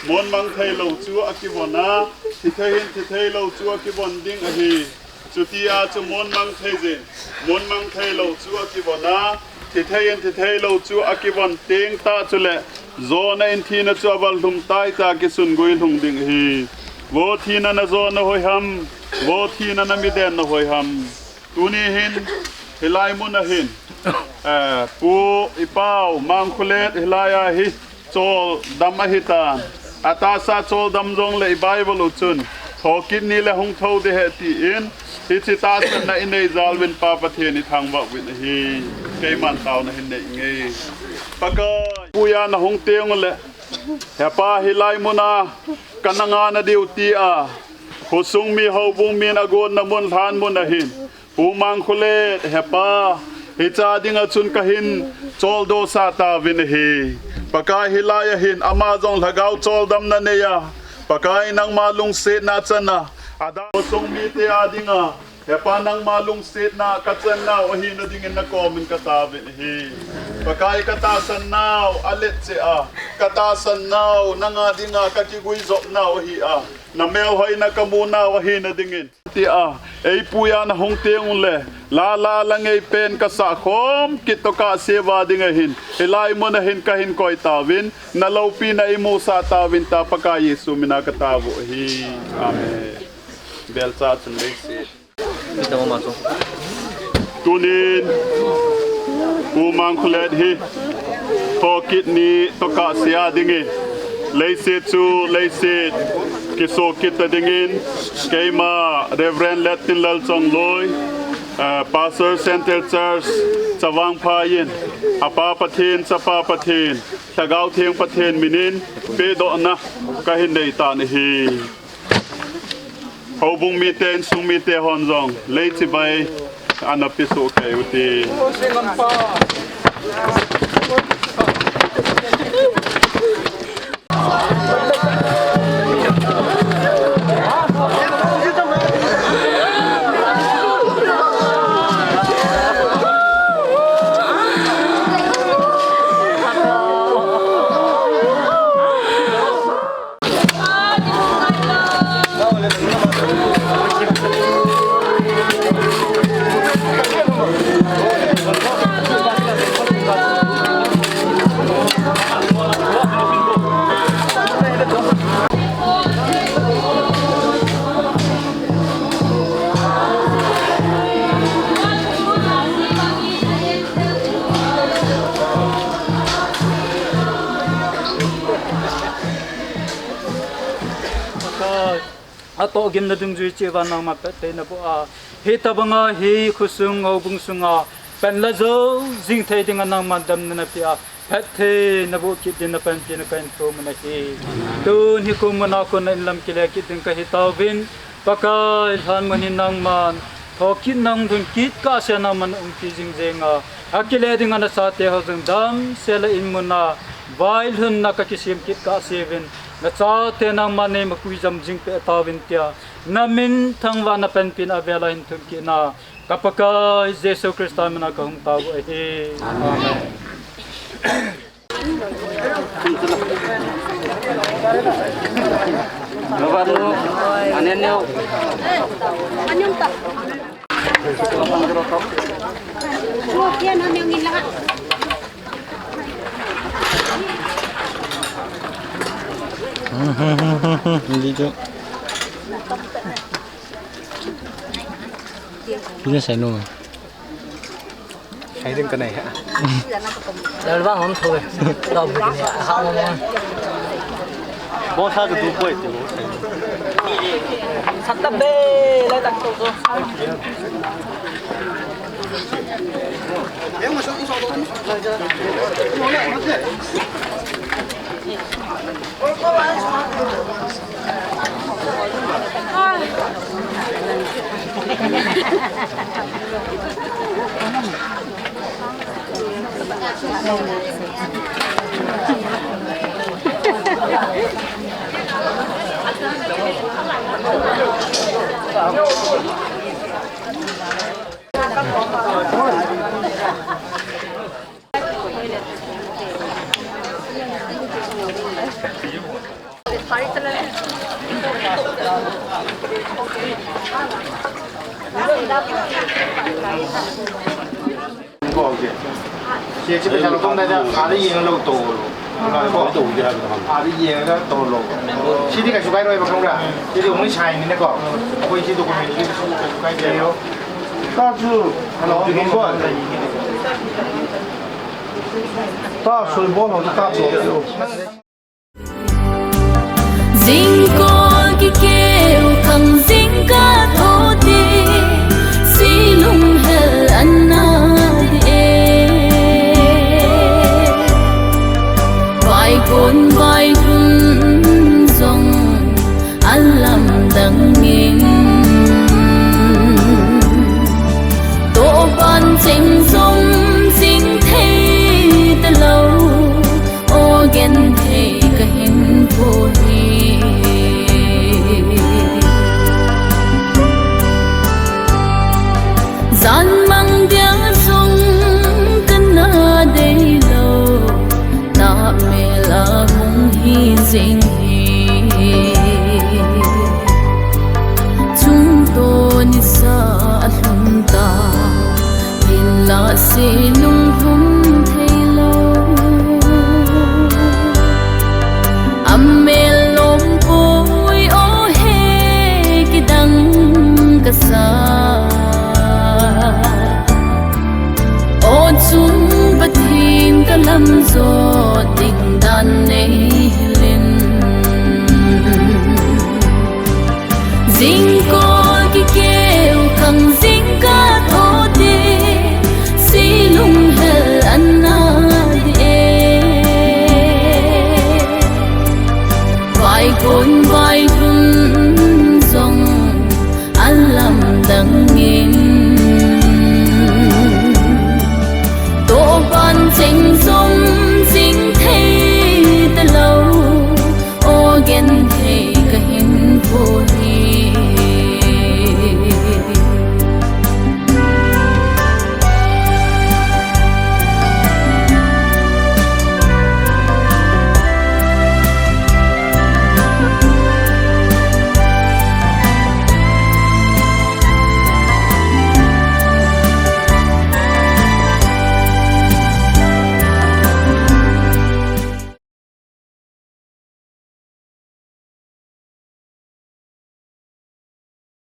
monmang thei lou chu akivon a, thi thei hin thi thei lou chu akivon ding ahi. Chutia chu monmang thei jin, monmang thei lou chu akivon a, thi thei hin thi thei lou chu akivon teng tah chule, jona in thina chu aval lhum tai tia kisun guilhung ding ahi. Vo thina, na jona hoi ham? Vo thina, na mi denna hoi ham? Tuni hin, hilai mun ahin, eh, Pu Ipau Mangkholet hilai a hi choldam ahitan. Atahsa choldam jongle i Bible u chun, thokit ni le hung thou ding ahi tin, hiche tahsanna inei jal uvin Pa Pathen ithangvah uvin ahi. Keiman taona hin nei inge. Pakai, puiya nahung teng ule, He Pa, hilai muna kana ngah nadiu tia khosung mi, houbung min agonna mun, lhan mun ahin, Pu Mangkholet, He Pa, hiche dinga chun kahin choldo sah tauvin ahi. Pakai, hilai ahin ama jong lhagao choldamna nei a, Pakai, nangma lungsetna chan a, ada khosung mite a dinga, He Pa, nangma lungsetna kachan nau ahina dingin nakomin kataovin ahi. Pakai, katahsan nau alet cheh a, katahsan nau nanga dinga kakiguijop nau ahi a, namel hoina kamu nau ahina dingin, tia, ei puiya nahung teng ule, la la la ngei pen kasah khom kit tokah seuva ding ahin, hilai muna hin kahin koi tauvin, naloupina imusah tauvin tia Pakai Jesu mina kataovin ahi. Amen. Belcha chun leiset. Tunin, Pu Mangkholet hi thokit ni tokah sea dingin, leiset chu leiset kiso kit ta dingin, keima Reverend Lettinlal Chongloi, eh, Pastor Central Church, Chavang Phai in, Apa Pathen, Chapa Pathen, Lhagao Theng Pathen minin, pedohna kahin nei tan ahi. Houbung mite, insung mite hon jong, lei chibai, Ana pe soh kei u te. Atoh gimna dungjui cheh uva nangma phatthei naboh a, hitobanga hi khosung houbung sunga panla jou jing thei dinga nangman damna napeh a, phatthei naboh kit din napanpina kahin thum u ahi. Tun hiche mun a kon a inlam kile kit ding kahi tauvin, Pakai lhan mun hi nangman thokit nang dun kit kahsea nangman umpi jing jeng a, akile dinga nachate ho jong damsel a in mun a vailhunna kakisem kit kahse uvin, nachate nangman neima puijam jing peh tauvin tia, namin thangvahna panpina avel a hin thum kit na, ka Pakai Jesu Christa min a kahung tao u ahi. Amen. Hindi jo. Hindi sa ino. Hai din ka nai ha. Dal bang hom thoi. Tao bu ni ha mo mo. Bo sa ka du poi ti mo. Sat ta be lai tak to to. Che, che, pesa lo, kong da, da, ada yeng lo to lo. Ada yeng lo to lo. Sidi ka sukai roi ba kong da. Sidi ong ni sai ni ne ko. Koi sidi ko ni sidi ka sukai de yo. Ta chu. Hello, kong ko. Ta soi bo lo ta bo. Jingkah kikeu khang jingkah thote, si lunghel ana di e. Vaikon vailhun jong alamdang in. Tohpan cheng jong jing thei talou. O genthei kahin pui. Jan mang dia jong kana deilou, na mel a hung hi jing hi. Chungto nisa alhun ta. Hinlah se lunglhum theilou. Amel lom poi o he kidang kasa. O chung Pathen kalam jo